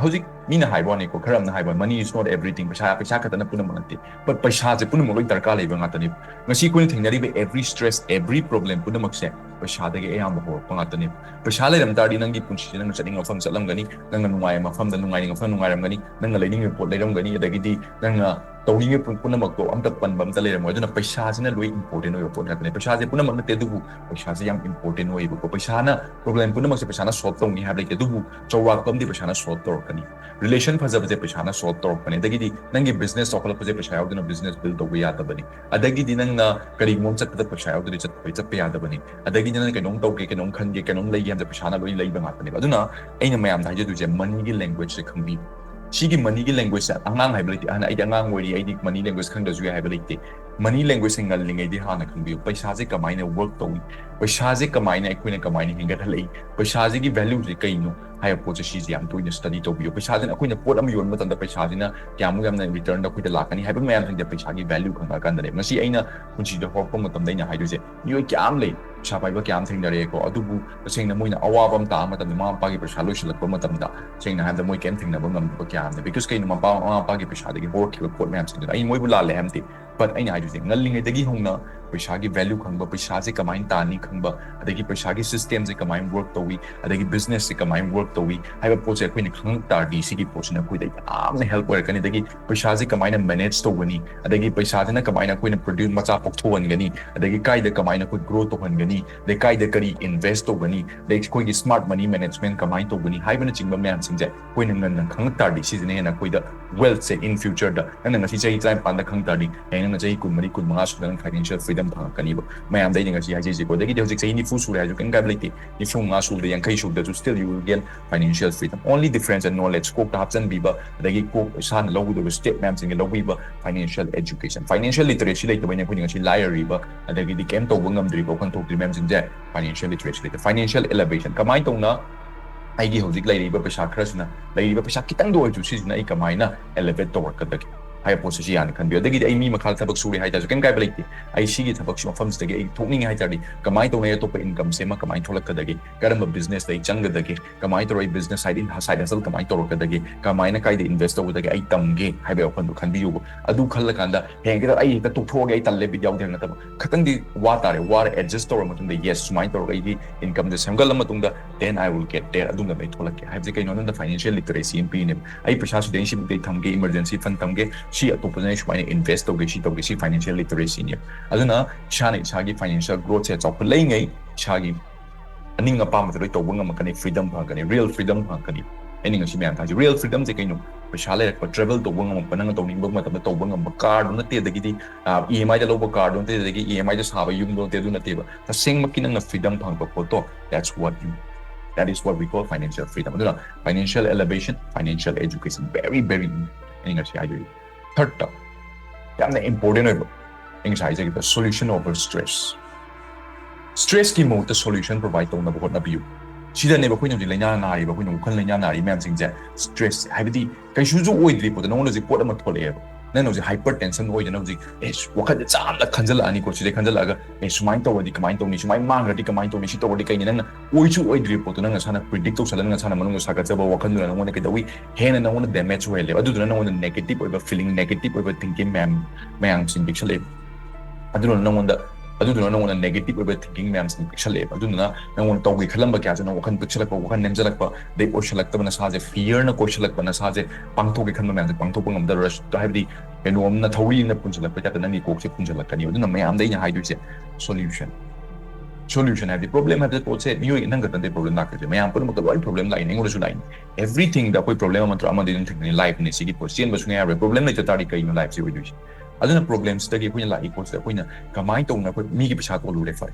ꯍꯧꯖꯤꯛ ꯃꯤꯅ ꯍꯥꯏꯕ ꯋꯥꯅꯤꯀꯣ, ꯈꯔ ꯑꯃꯅ ꯍꯥꯏꯕ, money is not everything, ꯄꯩꯁꯥ ꯄꯩꯁꯥ ꯈꯛꯇꯅ ꯄꯨꯝꯅꯃꯛ ꯅꯠꯇꯦ, but ꯄꯩꯁꯥꯁꯦ ꯄꯨꯝꯅꯃꯛ ꯂꯣꯏ ꯗꯔꯀꯥꯔ ꯂꯩꯕ ꯉꯥꯛꯇꯅꯦꯕ꯫ ꯉꯁꯤ ꯑꯩꯈꯣꯏꯅ ꯊꯦꯡꯅꯔꯤꯕ every stress, every problem ꯄꯨꯝꯅꯃꯛꯁꯦ ꯄꯩꯁꯥꯗꯒꯤ ꯑꯌꯥꯝꯕ ꯍꯧꯔꯛꯄ ꯉꯥꯛꯇꯅꯦꯕ꯫ ꯄꯩꯁꯥ ꯂꯩꯔꯝ ꯇꯥꯔꯗꯤ ꯅꯪꯒꯤ ꯄꯨꯟꯁꯤꯁꯦ ꯅꯪꯅ ꯆꯠꯅꯤꯡꯕ ꯃꯐꯝ ꯆꯠꯂꯝꯒꯅꯤ, ꯅꯪꯅ ꯅꯨꯡꯉꯥꯏꯕ ꯃꯐꯝꯗ ꯅꯨꯡꯉꯥꯏꯅꯤꯡꯕ ꯃꯐꯝ ꯅꯨꯡꯉꯥꯏꯔꯝꯒꯅꯤ, ꯅꯪꯅ ꯂꯩꯅꯤꯡꯉꯤꯕ ꯄꯣꯠ ꯂꯩꯔꯝꯒꯅꯤ, ꯑꯗꯒꯤꯗꯤ ꯅꯪꯅ ꯇꯧꯅꯤꯡꯉꯤꯕ ꯄꯨꯝ- ꯄꯨꯝꯅꯃꯛꯇꯣ ꯑꯝꯇ ꯄꯟꯕ ꯑꯝꯇ ꯂꯩꯔꯝꯃꯣꯏ꯫ ꯑꯗꯨꯅ ꯄꯩꯁꯥꯁꯤꯅ ꯂꯣꯏ important ꯑꯣꯏꯕ ꯄꯣꯠ ꯉꯥꯛꯇꯅꯦ꯫ ꯄꯩꯁꯥꯁꯦ ꯄꯨꯝꯅꯃꯛ ꯅꯠꯇꯦ, ꯑꯗꯨꯕꯨ ꯄꯩꯁꯥꯁꯦ ꯌꯥꯝ important ꯑꯣꯏꯌꯦꯕꯀꯣ꯫ ꯄꯩꯁꯥꯅ problem ꯄꯨꯝꯅꯃꯛꯁꯦ ꯄꯩꯁꯥꯅ solve ꯇꯧꯅꯤ ꯍꯥꯏꯕ ꯂꯩꯇꯦ, ꯑꯗꯨꯕꯨ ꯆꯥꯎꯔꯥꯛꯄ ꯑꯃꯗꯤ ꯄꯩꯁꯥꯅ solve ꯇꯧꯔꯛꯀꯅꯤ꯫ Relation ꯐꯖꯕꯁꯦ ꯄꯩꯁꯥꯅ solve ꯇꯧꯔꯛꯄꯅꯦ꯫ ꯑꯗꯒꯤꯗꯤ ꯅꯪꯒꯤ business ꯆꯥꯎꯈꯠꯂꯛꯄꯁꯦ ꯄꯩꯁꯥ ꯌꯥꯎꯗꯅ business build ꯇꯧꯕ ꯌꯥꯗꯕꯅꯤ꯫ ꯑꯗꯒꯤꯗꯤ ꯅꯪꯅ ꯀꯔꯤꯒꯨꯝꯕ ꯑꯃ ꯆꯠꯄꯗ ꯄꯩꯁꯥ ꯌꯥꯎꯗ꯭ꯔꯗꯤ ꯆꯠꯄ ꯆꯠꯄ ꯌꯥꯗꯕꯅꯤ꯫ ꯑꯗꯒꯤꯗꯤ ꯅꯪ ꯀꯩꯅꯣꯝ ꯇꯧꯒꯦ, ꯀꯩꯅꯣꯝ ꯈꯟꯒꯦ, ꯀꯩꯅꯣꯝ ꯂꯩꯒꯦ ꯍꯥꯏꯕꯗ ꯄꯩꯁꯥꯅ ꯂꯣꯏ ꯂꯩꯕ ꯉꯥꯛꯇꯅꯦꯕ꯫ ꯑꯗꯨꯅ ꯑꯩꯅ ꯃꯌꯥꯝꯗ ꯍꯥꯏꯖꯗꯣꯏꯁꯦ moneyꯒꯤ languageꯁꯦ ꯈꯪꯕꯤꯌꯨ꯫ ꯁꯤꯒꯤ moneyꯒꯤ languageꯏꯁꯦ ꯑꯉꯥꯡ ꯍꯥꯏꯕ ꯂꯩꯇꯦ, ꯑꯍꯟ, ꯑꯩꯗꯤ ꯑꯉꯥꯡ ꯑꯣꯏꯔꯤ, ꯑꯩꯗꯤ money language ꯈꯪꯗ꯭ꯔꯁꯨ ꯌꯥꯏ ꯍꯥꯏꯕ ꯂꯩꯇꯦ꯫ Money languageꯁꯦ ꯉꯜꯂꯤꯉꯩꯗꯤ ꯍꯥꯟꯅ ꯈꯪꯕꯤꯌꯨ꯫ ꯄꯩꯁꯥꯁꯦ ꯀꯃꯥꯏꯅ work ꯇꯧꯏ, ꯄꯩꯁꯥꯁꯦ ꯀꯃꯥꯏꯅ ꯑꯩꯈꯣꯏꯅ ꯀꯃꯥꯏꯅ ꯍꯦꯟꯒꯠꯍꯜꯂꯛꯏ, ꯄꯩꯁꯥꯁꯤꯒꯤ valueꯁꯦ ꯀꯩꯅꯣ ꯍꯥꯏꯕ ꯄꯣꯠꯁꯦ ꯁꯤꯁꯦ ꯌꯥꯝ ꯇꯣꯏꯅ study ꯇꯧꯕꯤꯌꯨ꯫ ꯄꯩꯁꯥꯁꯤꯅ ꯑꯩꯈꯣꯏꯅ ꯄꯣꯠ ꯑꯃ ꯌꯣꯟꯕ ꯃꯇꯝꯗ ꯄꯩꯁꯥꯁꯤꯅ ꯀꯌꯥꯃꯨꯛ ꯌꯥꯝꯅ returnꯗ ꯑꯩꯈꯣꯏꯗ ꯂꯥꯛꯀꯅꯤ ꯍꯥꯏꯕ ꯃꯌꯥꯝꯁꯤꯡꯁꯦ ꯄꯩꯁꯥꯒꯤ value ꯈꯪꯉꯛꯑꯀꯥꯟꯗꯅꯦꯕ꯫ ꯉꯁꯤ ꯑꯩꯅ ꯄꯨꯟꯁꯤꯗ ꯍꯧꯔꯛꯄ ꯃꯇꯝꯗ ꯑꯩꯅ ꯍꯥꯏꯗꯣꯏꯁꯦ, ꯃꯤꯑꯣꯏ ꯀꯌꯥꯝ ꯂꯩ, ꯄꯩꯁꯥ ꯄꯥꯏꯕ ꯀꯌꯥꯝ ꯊꯦꯡꯅꯔꯛꯑꯦꯀꯣ꯫ ꯑꯗꯨꯕꯨ ꯇꯁꯦꯡꯅ ꯃꯣꯏꯅ ꯑꯋꯥꯕ ꯑꯃ ꯇꯥꯕ ꯃꯇꯝꯗ, ꯃꯃꯥ ꯃꯄꯥꯒꯤ ꯄꯩꯁꯥ ꯂꯣꯏꯁꯤꯜꯂꯛꯄ ꯃꯇꯝꯗ, ꯁꯦꯡꯅ ꯍꯥꯏꯔꯕꯗ ꯃꯣꯏ ꯀꯩꯝ ꯊꯦꯡꯅꯕ ꯉꯝꯗꯕ ꯀꯌꯥ ꯑꯃꯅꯦ꯫ Because ꯀꯩꯅꯣ, ꯃꯄꯥ ꯃꯃꯥ ꯃꯄꯥꯒꯤ ꯄꯩꯁꯥꯗꯒꯤ ꯍꯧꯔꯛꯈꯤꯕ ꯄꯣꯠ ꯃꯌꯥꯝꯁꯤꯡꯗꯨꯅ꯫ ꯑꯩ ꯃꯣꯏꯕꯨ ꯂꯥꯜꯂꯦ ꯍꯥꯏꯕꯗꯤ, but ꯑꯩꯅ ꯍꯥꯏꯗꯣꯏꯁꯦ ꯉꯜꯂꯤꯉꯩꯗꯒꯤ ꯍꯧꯅ ꯄꯩꯁꯥꯒꯤ value ꯈꯪꯕ, ꯄꯩꯁꯥꯁꯦ ꯀꯃꯥꯏꯅ ꯇꯥꯅꯤ ꯈꯪꯕ, ꯑꯗꯒꯤ ꯄꯩꯁꯥꯒꯤ systemꯁꯦ ꯀꯃꯥꯏꯅ work ꯇꯧꯏ, ꯑꯗꯒꯤ businessꯁꯦ ꯀꯃꯥꯏꯅ work ꯇꯧꯏ ꯍꯥꯏꯕ ꯄꯣꯠꯁꯦ ꯑꯩꯈꯣꯏꯅ ꯈꯪꯉꯛ ꯇꯥꯔꯗꯤ ꯁꯤꯒꯤ ꯄꯣꯠꯁꯤꯅ ꯑꯩꯈꯣꯏꯗ ꯌꯥꯝꯅ help ꯑꯣꯏꯔꯛꯀꯅꯤ꯫ ꯑꯗꯒꯤ ꯄꯩꯁꯥꯁꯦ ꯀꯃꯥꯏꯅ manage ꯇꯧꯒꯅꯤ, ꯑꯗꯒꯤ ꯄꯩꯁꯥꯁꯤꯅ ꯀꯃꯥꯏꯅ ꯑꯩꯈꯣꯏꯅ produce ꯃꯆꯥ ꯄꯣꯛꯊꯣꯛꯍꯟꯒꯅꯤ, ꯑꯗꯒꯤ ꯀꯥꯏꯗ ꯀꯃꯥꯏꯅ ꯑꯩꯈꯣꯏ grow ꯇꯧꯍꯟꯒꯅꯤ, ꯑꯗꯩ ꯀꯥꯏꯗ ꯀꯔꯤ invest ꯇꯧꯒꯅꯤ, ꯑꯗꯩ ꯑꯩꯈꯣꯏꯒꯤ smart money management ꯀꯃꯥꯏꯅ ꯇꯧꯒꯅꯤ ꯍꯥꯏꯕꯅꯆꯤꯡꯕ ꯃꯌꯥꯝꯁꯤꯡꯁꯦ ꯑꯩꯈꯣꯏꯅ ꯉꯟꯅ ꯈꯪꯉꯛ ꯇꯥꯔꯗꯤ ꯁꯤꯁꯤꯅ ꯍꯦꯟꯅ ꯑꯩꯈꯣꯏꯗ wealthꯁꯦ in futureꯗ, ꯅꯪꯅ ꯉꯁꯤ ꯆꯍꯤ ꯇꯔꯥꯅꯤꯄꯥꯟꯗ ꯈꯪ ꯇꯥꯔꯗꯤ ꯍꯌꯦꯡ ꯅꯪꯅ ꯆꯍꯤ ꯀꯨꯟꯃꯔꯤ, ꯀꯨꯟꯃꯉꯥ ꯁꯨꯗ ꯅꯪ financial freedom ꯐꯪꯉꯛꯀꯅꯤꯕ꯫ ꯃꯌꯥꯝꯗ ꯑꯩꯅ ꯉꯁꯤ ꯍꯥꯏꯖꯩꯁꯦꯀꯣ꯫ ꯑꯗꯒꯤꯗꯤ ꯍꯧꯖꯤꯛ ꯆꯍꯤ ꯅꯤꯐꯨ ꯁꯨꯔꯦ ꯍꯥꯏꯔꯁꯨ ꯀꯩꯝ ꯀꯥꯏꯕ ꯂꯩꯇꯦ, ꯅꯤꯐꯨ ꯃꯉꯥ ꯁꯨꯕꯗ, ꯌꯥꯡꯈꯩ ꯁꯨꯕꯗꯁꯨ still you will gain financial freedom. Only difference and knowledge, ꯀꯣꯛꯇ ꯍꯥꯞꯆꯤꯟꯕꯤꯕ, ꯑꯗꯒꯤ ꯀꯣꯛ ꯏꯁꯥꯅ ꯂꯧꯒꯗꯕ step ꯃꯌꯥꯝꯁꯤꯡꯒꯤ ꯂꯧꯕꯤꯕ, financial education, financial literacy ꯂꯩꯇꯕꯩꯅꯦ ꯑꯩꯈꯣꯏꯅ ꯉꯁꯤ ꯂꯥꯏꯔꯔꯤꯕ, ꯑꯗꯒꯤꯗꯤ ꯀꯩꯝ ꯇꯧꯕ ꯉꯝꯗ꯭ꯔꯤꯕ, ꯋꯥꯈꯜ ꯊꯣꯛꯇ꯭ꯔꯤ ꯃꯌꯥꯝꯁꯤꯡꯁꯦ꯫ Financial literacy ꯂꯩꯇꯦ꯫ Financial elevation, ꯀꯃꯥꯏꯅ ꯇꯧꯅ ꯑꯩꯒꯤ ꯍꯧꯖꯤꯛ ꯂꯩꯔꯤꯕ ꯄꯩꯁꯥ ꯈꯔꯁꯤꯅ, ꯂꯩꯔꯤꯕ ꯄꯩꯁꯥ ꯈꯤꯇꯪꯗ ꯑꯣꯏꯔꯁꯨ ꯁꯤꯁꯤꯅ ꯑꯩ ꯀꯃꯥꯏꯅ elevate ꯇꯧꯔꯛꯀꯗꯒꯦ? ꯍꯥꯏꯕ ꯄꯣꯠꯁꯤ ꯁꯤ ꯌꯥꯅꯤ ꯈꯟꯕꯤꯌꯨ꯫ ꯑꯗꯒꯤꯗꯤ ꯑꯩ ꯃꯤ ꯃꯈꯥꯗ ꯊꯕꯛ ꯁꯨꯔꯦ ꯍꯥꯏꯇꯥꯔꯁꯨ ꯀꯩꯝ ꯀꯥꯏꯕ ꯂꯩꯇꯦ꯫ ꯑꯩ ꯁꯤꯒꯤ ꯊꯕꯛꯁꯤ ꯃꯐꯝꯁꯤꯗꯒꯤ ꯑꯩ ꯊꯣꯛꯅꯤꯡꯉꯦ ꯍꯥꯏꯇꯥꯔꯗꯤ ꯀꯃꯥꯏꯅ ꯇꯧꯅ ꯑꯩ ꯑꯇꯣꯞꯄ income ꯁꯦꯝꯃ ꯀꯃꯥꯏꯅ ꯊꯣꯛꯂꯛꯀꯗꯒꯦ, ꯀꯔꯝꯕ business ꯇ ꯑꯩ ꯆꯪꯒꯗꯒꯦ, ꯀꯃꯥꯏꯅ ꯇꯧꯔꯒ ꯑꯩ business side in-, side hustle ꯀꯃꯥꯏꯅ ꯇꯧꯔꯛꯀꯗꯒꯦ, ꯀꯃꯥꯏꯅ ꯀꯥꯏꯗ invest ꯇꯧꯒꯗꯒꯦ ꯑꯩ ꯇꯝꯒꯦ ꯍꯥꯏꯕꯒꯤ ꯋꯥꯈꯜꯗꯣ ꯈꯟꯕꯤꯌꯨꯕ꯫ ꯑꯗꯨ ꯈꯜꯂꯀꯥꯟꯗ ꯍꯌꯦꯡ ꯍꯦꯛꯇ ꯑꯩ ꯍꯦꯛꯇ ꯇꯣꯛꯊꯣꯛꯑꯒꯦ, ꯑꯩ ꯇꯜꯂꯦ, ꯕꯤꯠ ꯌꯥꯎꯗꯦ ꯍꯥꯏꯕ ꯅꯠꯇꯕ, ꯈꯤꯇꯪꯗꯤ ꯋꯥ ꯇꯥꯔꯦ, ꯋꯥꯔ adjust ꯇꯧꯔ ꯃꯇꯨꯡꯗ yes ꯁꯨꯃꯥꯏꯅ ꯇꯧꯔꯒ ꯑꯩꯒꯤ income ꯁꯦ ꯁꯦꯝꯒꯠꯂ ꯃꯇꯨꯡꯗ then I will get there, ꯑꯗꯨꯝꯅ ꯑꯩ ꯊꯣꯛꯂꯛꯀꯦ ꯍꯥꯏꯕꯁꯦ ꯀꯩꯅꯣ ꯍꯥꯏꯕꯗ financial literacy ꯑꯃ ꯄꯤꯅꯦꯕ꯫ ꯑꯩ ꯄꯩꯁꯥ ꯁꯤꯗꯩ ꯁꯤꯃꯨꯛꯇꯩ ꯊꯝꯒꯦ, emergency fund ꯊꯝꯒꯦ, ꯁꯤ ꯑꯇꯣꯞꯄꯗ ꯑꯩ ꯁꯨꯃꯥꯏꯅ invest ꯇꯧꯒꯦ, ꯁꯤ ꯇꯧꯒꯦ, ꯁꯤ financial literacy ꯅꯦꯕ꯫ ꯑꯗꯨꯅ ꯏꯁꯥꯅ ꯏꯁꯥꯒꯤ financial growth ꯁꯦ ꯆꯥꯎꯈꯠꯂꯛꯏꯉꯩ ꯏꯁꯥꯒꯤ ꯑꯅꯤꯡ ꯑꯄꯥꯝꯕꯗ ꯂꯣꯏ ꯇꯧꯕ ꯉꯝꯃꯛꯀꯅꯤ, freedom ꯐꯪꯉꯛꯀꯅꯤ, real freedom ꯐꯪꯉꯛꯀꯅꯤ꯫ ꯑꯩꯅ ꯉꯁꯤ ꯃꯌꯥꯝ ꯊꯥꯏꯁꯦ real freedom ꯁꯦ ꯀꯩꯅꯣ? ꯄꯩꯁꯥ ꯂꯩꯔꯛꯄ, travel ꯇꯧꯕ ꯉꯝꯃꯛꯄ, ꯅꯪꯅ ꯇꯧꯅꯤꯡꯕ ꯃꯇꯝꯗ ꯇꯧꯕ ꯉꯝꯕ, car ꯗꯨ ꯅꯠꯇꯦ, ꯑꯗꯒꯤꯗꯤ E M I ꯗ ꯂꯧꯕ car ꯗꯨ ꯅꯠꯇꯦ, ꯑꯗꯒꯤ E M I ꯗ ꯁꯥꯕ ꯌꯨꯝꯗꯣ ꯅꯠꯇꯦ, ꯑꯗꯨ ꯅꯠꯇꯦꯕ꯫ ꯇꯁꯦꯡꯃꯛꯀꯤ ꯅꯪꯅ freedom ꯐꯪꯉꯛꯄ ꯄꯣꯠꯇꯣ, that's what you, that is what we call financial freedom꯫ ꯑꯗꯨꯅ financial elevation, financial education, very very important꯫ ꯑꯩꯅ ꯉꯁꯤ ꯍꯥꯏꯗꯣꯏꯁꯦ꯫ Third ꯇ ꯌꯥꯝꯅ important ꯑꯣꯏꯕ, ꯑꯩ ꯉꯁꯥꯏ ꯍꯥꯏꯖꯈꯤꯕ solution over stress꯫ Stress ꯀꯤ ꯃꯍꯨꯠꯇ solution provide ꯇꯧꯅꯕ ꯍꯣꯠꯅꯕꯤꯌꯨ꯫ ꯁꯤꯗꯅꯦꯕ ꯑꯩꯈꯣꯏꯅ ꯍꯧꯖꯤꯛ ꯂꯥꯏꯅꯥ ꯅꯥꯔꯤꯕ, ꯑꯩꯈꯣꯏꯅ ꯋꯥꯈꯜ ꯂꯥꯏꯅꯥ ꯅꯥꯔꯤ ꯃꯌꯥꯝꯁꯤꯡꯁꯦ꯫ Stress ꯍꯥꯏꯕꯗꯤ ꯀꯩꯁꯨꯁꯨ ꯑꯣꯏꯗ꯭ꯔꯤ ꯄꯣꯠꯇ ꯅꯉꯣꯟꯗ ꯍꯧꯖꯤꯛ ꯄꯣꯠ ꯑꯃ ꯊꯣꯛꯂꯛꯑꯦꯕ, ꯅꯪꯅ ꯍꯧꯖꯤꯛ hypertension ꯑꯣꯏꯗꯅ ꯍꯧꯖꯤꯛ ꯑꯦ ꯋꯥꯈꯜꯁꯦ ꯆꯥꯝꯅ ꯈꯟꯖꯜꯂꯛꯑꯅꯤꯀꯣ꯫ ꯁꯤꯗꯩ ꯈꯟꯖꯜꯂꯛꯑꯒ ꯑꯦ ꯁꯨꯃꯥꯏꯅ ꯇꯧꯔꯗꯤ ꯀꯃꯥꯏꯅ ꯇꯧꯅꯤ, ꯁꯨꯃꯥꯏꯅ ꯃꯥꯡꯈ꯭ꯔꯗꯤ ꯀꯃꯥꯏꯅ ꯇꯧꯅꯤ, ꯁꯤ ꯇꯧꯔꯗꯤ ꯀꯩꯅꯤ, ꯅꯪꯅ ꯑꯣꯏꯁꯨ ꯑꯣꯏꯗ꯭ꯔꯤ ꯄꯣꯠꯇꯣ ꯅꯪ ꯅꯁꯥꯅ predict ꯇꯧꯁꯜꯂꯒ ꯅꯪ ꯅꯁꯥꯅ ꯃꯅꯨꯡꯗ ꯁꯥꯒꯠꯆꯕ ꯋꯥꯈꯜꯗꯨꯅ ꯅꯉꯣꯟꯗ ꯀꯩꯗꯧꯏ? ꯍꯦꯟꯅ ꯅꯉꯣꯟꯗ damage ꯑꯣꯏꯍꯜꯂꯦꯕ꯫ ꯑꯗꯨꯗꯨꯅ ꯅꯉꯣꯟꯗ negative ꯑꯣꯏꯕ feeling, negative ꯑꯣꯏꯕ thinking ꯃꯌꯥꯝ ꯃꯌꯥꯝꯁꯤꯡ ꯄꯤꯛꯁꯜꯂꯛꯑꯦꯕ꯫ ꯑꯗꯨꯅ ꯅꯉꯣꯟꯗ ꯑꯗꯨꯗꯨꯅ ꯅꯉꯣꯟꯗ negative ꯑꯣꯏꯕ thinking ꯃꯌꯥꯝꯁꯤꯡ ꯄꯤꯛꯁꯜꯂꯛꯑꯦꯕ꯫ ꯑꯗꯨꯗꯨꯅ ꯅꯉꯣꯟꯗ ꯇꯧꯒꯦ ꯈꯜꯂꯝꯕ ꯀꯌꯥꯁꯨ ꯅꯪ ꯋꯥꯈꯜ ꯄꯤꯛꯁꯜꯂꯛꯄ, ꯋꯥꯈꯜ ꯅꯦꯝꯖꯜꯂꯛꯄ, ꯑꯗꯩ ꯑꯣꯏꯁꯜꯂꯛꯇꯕ, ꯅꯁꯥꯁꯦ fear ꯅ ꯀꯣꯏꯁꯜꯂꯛꯄ, ꯅꯁꯥꯁꯦ ꯄꯥꯡꯊꯣꯛꯀꯦ ꯈꯟꯕ ꯃꯌꯥꯝꯁꯦ ꯄꯥꯡꯊꯣꯛꯄ ꯉꯝꯗꯔꯁꯨ, ꯍꯥꯏꯕꯗꯤ ꯀꯩꯅꯣꯝꯅ ꯊꯧꯔꯤ ꯑꯃꯅ ꯄꯨꯟꯁꯤꯜꯂꯛꯄ type ꯇ ꯅꯪꯒꯤ ꯀꯣꯛꯁꯦ ꯄꯨꯟꯁꯤꯜꯂꯛꯀꯅꯤ꯫ ꯑꯗꯨꯅ ꯃꯌꯥꯝꯗ ꯑꯩꯅ ꯍꯥꯏꯗꯣꯏꯁꯦ solution꯫ Solution ꯍꯥꯏꯕꯗꯤ problem ꯍꯥꯏꯕ ꯄꯣꯠꯁꯦ ꯃꯤꯑꯣꯏ ꯅꯪ ꯈꯛꯇ ꯅꯠꯇꯦ problem ꯂꯥꯛꯇꯣꯏꯁꯦ, ꯃꯌꯥꯝ ꯄꯨꯝꯅꯃꯛꯇ ꯂꯣꯏ problem ꯂꯥꯛꯏꯅꯦ, ꯑꯩꯉꯣꯟꯗꯁꯨ ꯂꯥꯛꯏꯅꯦ꯫ Everything ꯗ ꯑꯩꯈꯣꯏ problem ꯑꯃ ꯅꯠꯇ꯭ꯔꯒ ꯑꯃꯗꯤ ꯑꯗꯨꯝ ꯊꯦꯡꯅꯩ꯫ Life ꯅꯦ ꯁꯤꯒꯤ ꯄꯣꯠ, ꯆꯦꯟꯕ ꯁꯨꯡꯌꯥ ꯌꯥꯔꯣꯏ꯫ Problem ꯂꯩꯇ ꯇꯥꯔꯗꯤ ꯀꯩꯅꯣ life ꯁꯦ ꯑꯣꯏꯗꯣꯏꯁꯦ? ꯑꯗꯨꯅ problem ꯁꯤꯗꯒꯤ ꯑꯩꯈꯣꯏꯅ ꯂꯥꯛꯏ ꯄꯣꯠꯁꯤꯗ ꯑꯩꯈꯣꯏꯅ ꯀꯃꯥꯏꯅ ꯇꯧꯅ ꯑꯩꯈꯣꯏ ꯃꯤꯒꯤ ꯄꯩꯁꯥ ꯇꯣꯜꯂꯨꯔꯦ ꯐꯔꯦ,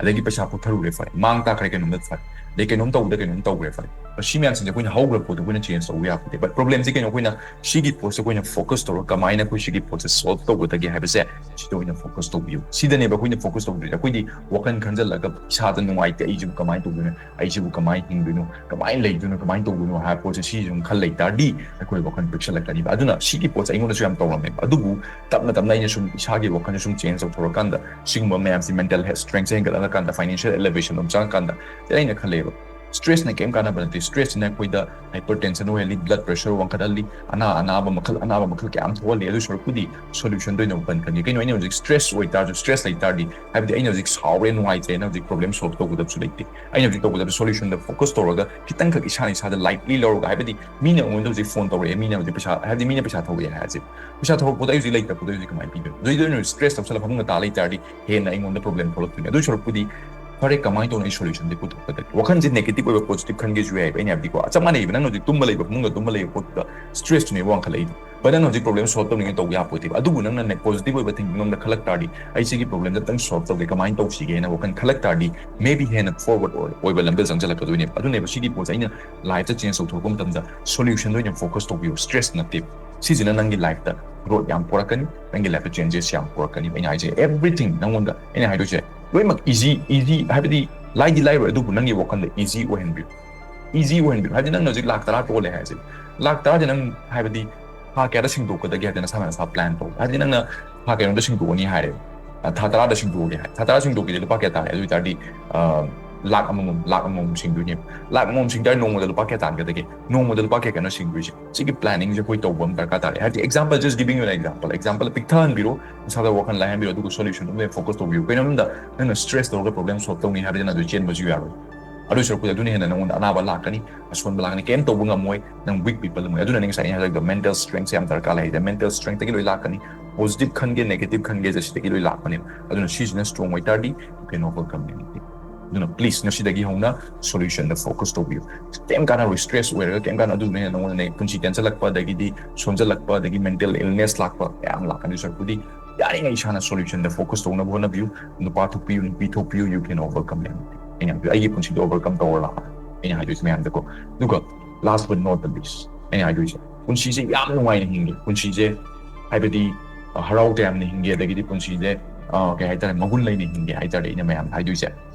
ꯑꯗꯒꯤ ꯄꯩꯁꯥ ꯄꯨꯊꯔꯨꯔꯦ ꯐꯔꯦ, ꯃꯥꯡ ꯇꯥꯈ꯭ꯔꯦ ꯀꯩꯅꯣꯝꯗ ꯐꯔꯦ, ꯑꯗꯩ ꯀꯩꯅꯣꯝ ꯇꯧꯕꯗ ꯀꯩꯅꯣꯝ ꯇꯧꯈ꯭ꯔꯦ ꯐꯔꯦ, ꯁꯤ ꯃꯌꯥꯝꯁꯤꯡꯁꯦ ꯑꯩꯈꯣꯏꯅ ꯍꯧꯈ꯭ꯔ ꯄꯣꯠꯇꯣ ꯑꯩꯈꯣꯏꯅ ꯆꯦꯟꯖ ꯇꯧꯕ ꯌꯥꯄꯣꯠꯇꯦ꯫ But problemꯁꯦ ꯀꯩꯅꯣ, ꯑꯩꯈꯣꯏꯅ ꯁꯤꯒꯤ ꯄꯣꯠꯁꯦ ꯑꯩꯈꯣꯏꯅ ꯐꯣꯀꯁ ꯇꯧꯔꯒ ꯀꯃꯥꯏꯅ ꯑꯩꯈꯣꯏ ꯁꯤꯒꯤ ꯄꯣꯠꯁꯦ ꯁꯣꯜꯕ ꯇꯧꯒꯗꯒꯦ ꯍꯥꯏꯕꯁꯦ ꯁꯤꯗ ꯑꯣꯏꯅ ꯐꯣꯀꯁ ꯇꯧꯕꯤꯌꯨ꯫ ꯁꯤꯗꯅꯦꯕ ꯑꯩꯈꯣꯏꯅ ꯐꯣꯀꯁ ꯇꯧꯗꯣꯏꯁꯦ꯫ ꯑꯩꯈꯣꯏꯗꯤ ꯋꯥꯈꯜ ꯈꯟꯖꯜꯂꯒ ꯏꯁꯥꯗ ꯅꯨꯡꯉꯥꯏꯇꯦ, ꯑꯩꯁꯤꯕꯨ ꯀꯃꯥꯏꯅ ꯇꯧꯗꯣꯏꯅꯣ, ꯑꯩꯁꯤꯕꯨ ꯀꯃꯥꯏꯅ ꯍꯤꯡꯗꯣꯏꯅꯣ, ꯀꯃꯥꯏꯅ ꯂꯩꯗꯣꯏꯅꯣ, ꯀꯃꯥꯏꯅ ꯇꯧꯗꯣꯏꯅꯣ ꯍꯥꯏꯕ ꯄꯣꯠꯁꯦ ꯁꯤꯁꯦ ꯁꯨꯝ ꯈꯜ ꯂꯩ ꯇꯥꯔꯗꯤ ꯑꯩꯈꯣꯏ ꯋꯥꯈꯜ ꯄꯤꯛꯁꯜꯂꯛꯀꯅꯤꯕ꯫ ꯑꯗꯨꯅ ꯁꯤꯒꯤ ꯄꯣꯠꯁꯦ ꯑꯩꯉꯣꯟꯗꯁꯨ ꯌꯥꯝ ꯇꯧꯔꯝꯃꯦꯕ꯫ ꯑꯗꯨꯕꯨ ꯇꯞꯅ ꯇꯞꯅ ꯑꯩꯅ ꯁꯨꯝ ꯏꯁꯥꯒꯤ ꯋꯥꯈꯜꯁꯦ ꯁꯨꯝ ꯆꯦꯟꯖ ꯇꯧꯊꯣꯔꯀꯥꯟꯗ ꯁꯤꯒꯨꯝꯕ ꯃꯌꯥꯝꯁꯤ, ꯃꯦꯟꯇꯦꯜ ꯍꯦꯜꯊ ꯁ꯭ꯇꯔꯦꯡꯁꯦ ꯍꯦꯟꯒꯠꯂꯛꯑꯀꯥꯟꯗ, ꯐꯥꯏꯅꯥꯟꯁꯤꯌꯦꯜ ꯑꯦꯂꯦꯕꯦꯁꯟ ꯑꯃ ꯆꯪꯉꯀꯥꯟꯗ ꯑꯩꯅ ꯈꯜꯂꯦꯕ, ꯁ꯭ꯇ꯭ꯔꯦꯁꯅ ꯀꯩꯝ ꯀꯥꯟꯅꯕ ꯅꯠꯇꯦ꯫ ꯁ꯭ꯇ꯭ꯔꯦꯁꯁꯤꯅ ꯑꯩꯈꯣꯏꯗ ꯍꯥꯏꯄꯔ ꯇꯦꯟꯁꯟ ꯑꯣꯏꯍꯜꯂꯤ, ꯕ꯭ꯂꯗ ꯄ꯭ꯔꯦꯁꯔ ꯋꯥꯡꯈꯠꯍꯜꯂꯤ, ꯑꯅꯥ ꯑꯅꯥꯕ ꯃꯈꯜ ꯑꯅꯥꯕ ꯃꯈꯜ ꯀꯌꯥ ꯑꯃ ꯊꯣꯛꯍꯜꯂꯤ꯫ ꯑꯗꯨ ꯁꯔꯨꯛꯄꯨꯗꯤ ꯁꯣꯂꯨꯁꯟꯗ ꯑꯣꯏꯅ ꯄꯟꯒꯅꯤ꯫ ꯀꯩꯅꯣ, ꯑꯩꯅ ꯍꯧꯖꯤꯛ ꯁ꯭ꯇ꯭ꯔꯦꯁ ꯑꯣꯏꯇꯥꯔꯁꯨ, ꯁ꯭ꯇ꯭ꯔꯦꯁ ꯂꯩꯇꯥꯔꯗꯤ, ꯍꯥꯏꯕꯗꯤ ꯑꯩꯅ ꯍꯧꯖꯤꯛ ꯁꯥꯎꯔꯦ, ꯅꯨꯡꯉꯥꯏꯇ꯭ꯔꯦꯅ ꯍꯧꯖꯤꯛ ꯄ꯭ꯔꯣꯕ꯭ꯂꯦꯝ ꯁꯣꯜꯕ ꯇꯧꯒꯗꯕꯁꯨ ꯂꯩꯇꯦ꯫ ꯑꯩꯅ ꯍꯧꯖꯤꯛ ꯇꯧꯒꯗꯕ ꯁꯣꯂꯨꯁꯟꯗ ꯐꯣꯀꯁ ꯇꯧꯔꯒ ꯈꯤꯇꯪꯈꯛ ꯏꯁꯥꯅ ꯏꯁꯥꯗ ꯂꯥꯏꯠꯂꯤ ꯂꯧꯔꯒ, ꯍꯥꯏꯕꯗꯤ ꯃꯤꯅ ꯑꯩꯉꯣꯟꯗ ꯍꯧꯖꯤꯛ ꯐꯣꯟ ꯇꯧꯔꯛꯑꯦ, ꯃꯤꯅ ꯍꯧꯖꯤꯛ ꯄꯩꯁꯥ, ꯍꯥꯏꯕꯗꯤ ꯃꯤꯅ ꯄꯩꯁꯥ ꯊꯧꯔꯛꯑꯦ ꯍꯥꯏꯁꯦ, ꯄꯩꯁꯥ ꯊꯧꯔꯛꯄꯗ ꯑꯩ ꯍꯧꯖꯤꯛ ꯂꯩꯇꯕꯗꯣ ꯑꯩ ꯍꯧꯖꯤꯛ ꯀꯃꯥꯏꯅ ꯄꯤꯗꯣꯏꯅꯣ? ꯑꯗꯨꯏꯗ ꯑꯣꯏꯅ ꯁ꯭ꯇ꯭ꯔꯦꯁ ꯂꯧꯁꯜꯂꯒ ꯐꯃꯨꯡꯗ ꯇꯥ ꯂꯩꯇꯥꯔꯗꯤ ꯍꯦꯟꯅ ꯑꯩꯉꯣꯟꯗ ꯄ꯭ꯔꯣꯕ꯭ꯂꯦꯝ ꯊꯣꯛꯂꯛꯇꯣꯏꯅꯦ꯫ ꯑꯗꯨꯏ ꯁꯔꯨꯛꯄꯨꯗꯤ ꯐꯔꯦ, ꯀꯃꯥꯏꯅ ꯇꯧꯅ ꯑꯩ ꯁꯣꯂꯨꯁꯟꯗꯤ ꯄꯨꯊꯣꯛꯀꯗꯒꯦ? ꯋꯥꯈꯜꯁꯦ ꯅꯦꯒꯦꯇꯤꯚ ꯑꯣꯏꯕ ꯄꯣꯖꯤꯇꯤꯚ ꯈꯟꯒꯦꯁꯨ ꯌꯥꯏꯕ꯫ ꯑꯩꯅ ꯍꯥꯏꯕꯗꯤꯀꯣ, ꯆꯞ ꯃꯥꯟꯅꯩꯕ, ꯅꯪꯅ ꯍꯧꯖꯤꯛ ꯇꯨꯝꯕ ꯂꯩꯕ, ꯐꯃꯨꯡꯗ ꯇꯨꯝꯕ ꯂꯩꯕ ꯄꯣꯠꯇꯨꯗ ꯁ꯭ꯇ꯭ꯔꯦꯁꯇꯨꯅꯦꯕ ꯋꯥꯡꯈꯠꯂꯛꯏꯗꯣ꯫ ꯚꯥꯏ, ꯅꯪꯅ ꯍꯧꯖꯤꯛ ꯄ꯭ꯔꯣꯕ꯭ꯂꯦꯝ ꯁꯣꯜꯕ ꯇꯧꯅꯤꯡꯉꯦ, ꯇꯧꯕ ꯌꯥꯄꯣꯠꯇꯦꯕ꯫ ꯑꯗꯨꯕꯨ ꯅꯪꯅ ꯄꯣꯖꯤꯇꯤꯚ ꯑꯣꯏꯕ ꯊꯤꯡꯀꯤꯡ ꯑꯃꯗ ꯈꯜꯂꯛ ꯇꯥꯔꯗꯤ, ꯑꯩ ꯁꯤꯒꯤ ꯄ꯭ꯔꯣꯕ꯭ꯂꯦꯝꯁꯦ ꯑꯝꯇꯪ ꯁꯣꯜꯕ ꯇꯧꯒꯦ, ꯀꯃꯥꯏꯅ ꯇꯧꯁꯤꯒꯦꯅ ꯋꯥꯈꯜ ꯈꯜꯂꯛ ꯇꯥꯔꯗꯤ, maybe ꯍꯦꯟꯅ ꯐꯣꯔꯋꯥꯔꯗ ꯑꯣꯏꯕ ꯂꯝꯕꯤꯗ ꯆꯪꯁꯤꯜꯂꯛꯀꯗꯣꯏꯅꯦꯕ꯫ ꯑꯗꯨꯅꯦꯕ ꯁꯤꯒꯤ ꯄꯣꯠꯁꯦ ꯑꯩꯅ ꯂꯥꯏꯐꯇ ꯆꯦꯟꯖ ꯇꯧꯊꯣꯔꯛꯄ ꯃꯇꯝꯗ ꯁꯣꯂꯨꯁꯟꯗ ꯑꯣꯏꯅ ꯐꯣꯀꯁ ꯇꯧꯕꯤꯌꯨ, ꯁ꯭ꯇ꯭ꯔꯦꯁ ꯅꯠꯇꯦꯕ꯫ ꯁꯤꯁꯤꯅ ꯅꯪꯒꯤ ꯂꯥꯏꯐꯇ ꯒ꯭ꯔꯣꯠ ꯌꯥꯝ ꯄꯨꯔꯛꯀꯅꯤ, ꯅꯪꯒꯤ ꯂꯥꯏꯐꯇ ꯆꯦꯟꯖꯦꯁ ꯌꯥꯝ ꯄꯨꯔꯛꯀꯅꯤ꯫ ꯑꯩꯅ ꯍꯥꯏꯁꯦ, ꯑꯦꯚ꯭ꯔꯤꯊꯤꯡ ꯅꯪꯉꯣꯟꯗ ꯑꯩꯅ ꯍꯥꯏꯗꯣꯏꯁꯦ ꯂꯣꯏꯅꯃꯛ ꯏꯖꯤ, ꯏꯖꯤ ꯍꯥꯏꯕꯗꯤ ꯂꯥꯏꯗꯤ ꯂꯥꯏꯔꯣꯏ, ꯑꯗꯨꯕꯨ ꯅꯪꯒꯤ ꯋꯥꯈꯜꯗ ꯏꯖꯤ ꯑꯣꯏꯍꯟꯕꯤꯌꯨ, ꯏꯖꯤ ꯑꯣꯏꯍꯟꯕꯤꯌꯨ꯫ ꯍꯥꯏꯕꯗꯤ ꯅꯪꯅ ꯍꯧꯖꯤꯛ ꯂꯥꯛ ꯇꯔꯥ ꯇꯣꯜꯂꯦ ꯍꯥꯏꯁꯦ, ꯂꯥꯛ ꯇꯔꯥꯁꯦ ꯅꯪ ꯍꯥꯏꯕꯗꯤ ꯊꯥ ꯀꯌꯥꯗ ꯁꯤꯡꯗꯣꯛꯀꯗꯒꯦ ꯍꯥꯏꯗꯅ ꯅꯁꯥꯅ ꯅꯁꯥ ꯄ꯭ꯂꯥꯟ ꯇꯧ꯫ ꯍꯥꯏꯕꯗꯤ ꯅꯪꯅ ꯊꯥ ꯀꯩꯅꯣꯗ ꯁꯤꯡꯗꯣꯛꯑꯅꯤ ꯍꯥꯏꯔꯦ, ꯊꯥ ꯇꯔꯥꯗ ꯁꯤꯡꯗꯣꯛꯑꯒꯦ ꯍꯥꯏ, ꯊꯥ ꯇꯔꯥ ꯁꯤꯡꯗꯣꯛꯀꯦꯁꯦ ꯂꯨꯄꯥ ꯀꯌꯥ ꯇꯥꯔꯦ? ꯑꯗꯨ ꯑꯣꯏꯇꯥꯔꯗꯤ, ꯑ, ꯂꯥꯛ ꯑꯃꯃꯝ, ꯂꯥꯛ ꯑꯃꯃꯝ ꯁꯤꯡꯗꯣꯏꯅꯦꯕ꯫ ꯂꯥꯛ ꯑꯃꯃꯝ ꯁꯤꯡ ꯇꯥꯔꯗꯤ ꯅꯣꯡꯃꯗ ꯂꯨꯄꯥ ꯀꯌꯥ ꯇꯥꯟꯒꯗꯒꯦ? ꯅꯣꯡꯃꯗ ꯂꯨꯄꯥ ꯀꯌꯥ ꯀꯌꯥꯅꯣ ꯁꯤꯡꯗꯣꯏꯁꯦ? ꯁꯤꯒꯤ ꯄ꯭ꯂꯥꯅꯤꯡꯁꯦ ꯑꯩꯈꯣꯏ ꯇꯧꯕ ꯑꯃ ꯗꯔꯀꯥꯔ ꯇꯥꯔꯦ꯫ ꯍꯥꯏꯕꯗꯤ, example, just giving you an example, example ꯄꯤꯛꯊꯍꯟꯕꯤꯔꯣ, ꯅꯁꯥꯗ ꯋꯥꯈꯜ ꯂꯥꯏꯍꯟꯕꯤꯔꯣ, ꯑꯗꯨꯒ ꯁꯣꯂꯨꯁꯟ ꯑꯃ ꯐꯣꯀꯁ ꯇꯧꯕꯤꯌꯨ꯫ ꯀꯩꯅꯣꯝꯗ ꯅꯪꯅ ꯁ꯭ꯇ꯭ꯔꯦꯁ ꯇꯧꯔꯒ ꯄ꯭ꯔꯣꯕ꯭ꯂꯦꯝ ꯁꯣꯜꯕ ꯇꯧꯅꯤ ꯍꯥꯏꯕꯗꯨꯅ ꯑꯗꯨ ꯆꯦꯟꯕꯁꯨ ꯌꯥꯔꯣꯏ꯫ ꯑꯗꯨ ꯁꯔꯨꯛꯄꯨꯗꯤ ꯑꯗꯨꯅ ꯍꯦꯟꯅ ꯅꯉꯣꯟꯗ ꯑꯅꯥꯕ ꯂꯥꯛꯀꯅꯤ, ꯑꯁꯣꯟꯕ ꯂꯥꯛꯀꯅꯤ, ꯀꯩꯝ ꯇꯧꯕ ꯉꯝꯃꯣꯏ, ꯅꯪ ꯋꯤꯛ ꯄꯤꯄꯜ ꯑꯃ ꯑꯣꯏ꯫ ꯑꯗꯨꯅ ꯑꯩ ꯉꯁꯥꯏ ꯑꯩꯅ ꯍꯥꯏꯔꯛꯏꯗꯣ, ꯃꯦꯟꯇꯦꯜ ꯁ꯭ꯇꯔꯦꯡꯁꯦ ꯌꯥꯝ ꯗꯔꯀꯥꯔ ꯂꯩ ꯍꯥꯏꯁꯦ꯫ ꯃꯦꯟꯇꯦꯜ ꯁ꯭ꯇꯔꯦꯡꯇꯒꯤ ꯂꯣꯏ ꯂꯥꯛꯀꯅꯤ꯫ ꯄꯣꯖꯤꯇꯤꯚ ꯈꯟꯒꯦ, ꯅꯦꯒꯦꯇꯤꯚ ꯈꯟꯒꯦꯁꯦ ꯁꯤꯗꯒꯤ ꯂꯣꯏ ꯂꯥꯛꯄꯅꯦꯕ꯫ ꯑꯗꯨꯅ ꯁꯤꯁꯤꯅ ꯁ꯭ꯇꯔꯣꯡ ꯑꯣꯏꯇꯥꯔꯗꯤ you can overcome anything꯫ ꯑꯗꯨꯅ ꯄ꯭ꯂꯤꯖ ꯉꯁꯤꯗꯒꯤ ꯍꯧꯅ ꯁꯣꯂꯨꯁꯟꯗ ꯐꯣꯀꯁ ꯇꯧꯕꯤꯌꯨ꯫ ꯀꯩꯝ ꯀꯥꯟꯅꯔꯣꯏ, ꯁ꯭ꯇ꯭ꯔꯦꯁ ꯑꯣꯏꯔꯒ ꯀꯩꯝ ꯀꯥꯟꯅ, ꯑꯗꯨꯗꯨꯅ ꯍꯦꯟꯅ ꯅꯉꯣꯟꯗ ꯅꯪ ꯄꯨꯟꯁꯤ ꯇꯦꯟꯁꯤꯜꯂꯛꯄ, ꯑꯗꯒꯤꯗꯤ ꯁꯣꯟꯖꯜꯂꯛꯄ, ꯑꯗꯒꯤ ꯃꯦꯟꯇꯦꯜ ꯏꯜꯅꯦꯁ ꯂꯥꯛꯄ ꯃꯌꯥꯝ ꯂꯥꯛꯀꯅꯤ꯫ ꯁꯔꯨꯛꯄꯨꯗꯤ ꯌꯥꯔꯤꯉꯩ ꯏꯁꯥꯅ ꯁꯣꯂꯨꯁꯟꯗ ꯐꯣꯀꯁ ꯇꯧꯅꯕ ꯍꯣꯠꯅꯕꯤꯌꯨ꯫ ꯅꯨꯄꯥ ꯊꯣꯛꯄꯤꯌꯨ, ꯅꯨꯄꯤ ꯊꯣꯛꯄꯤꯌꯨ, you can overcome anything꯫ ꯑꯩꯅ ꯑꯩꯒꯤ ꯄꯨꯟꯁꯤꯗ ꯑꯣꯚꯔꯀꯝ ꯇꯧꯔ ꯂꯥꯛꯄ ꯑꯩꯅ ꯍꯥꯏꯗꯣꯏꯁꯦ ꯃꯌꯥꯝꯗꯀꯣ꯫ ꯑꯗꯨꯒ last but not the least ꯑꯩꯅ ꯍꯥꯏꯗꯣꯏꯁꯦ, ꯄꯨꯟꯁꯤꯁꯦ ꯌꯥꯝ ꯅꯨꯡꯉꯥꯏꯅ ꯍꯤꯡꯒꯦ, ꯄꯨꯟꯁꯤꯁꯦ ꯍꯥꯏꯕꯗꯤ ꯑ, ꯍꯔꯥꯎ ꯇꯌꯥꯝꯅ ꯍꯤꯡꯒꯦ, ꯑꯗꯒꯤꯗꯤ ꯄꯨꯟꯁꯤꯁꯦ ꯑ, ꯀꯩ ꯍꯥꯏꯇꯥꯔꯦ, ꯃꯒꯨꯟ ꯂꯩꯅ ꯍꯤꯡꯒꯦ ꯍꯥꯏꯇꯥꯔꯗꯤ ꯑꯩꯅ ꯃꯌꯥꯝꯗ ꯍꯥꯏꯗꯣꯏꯁꯦ,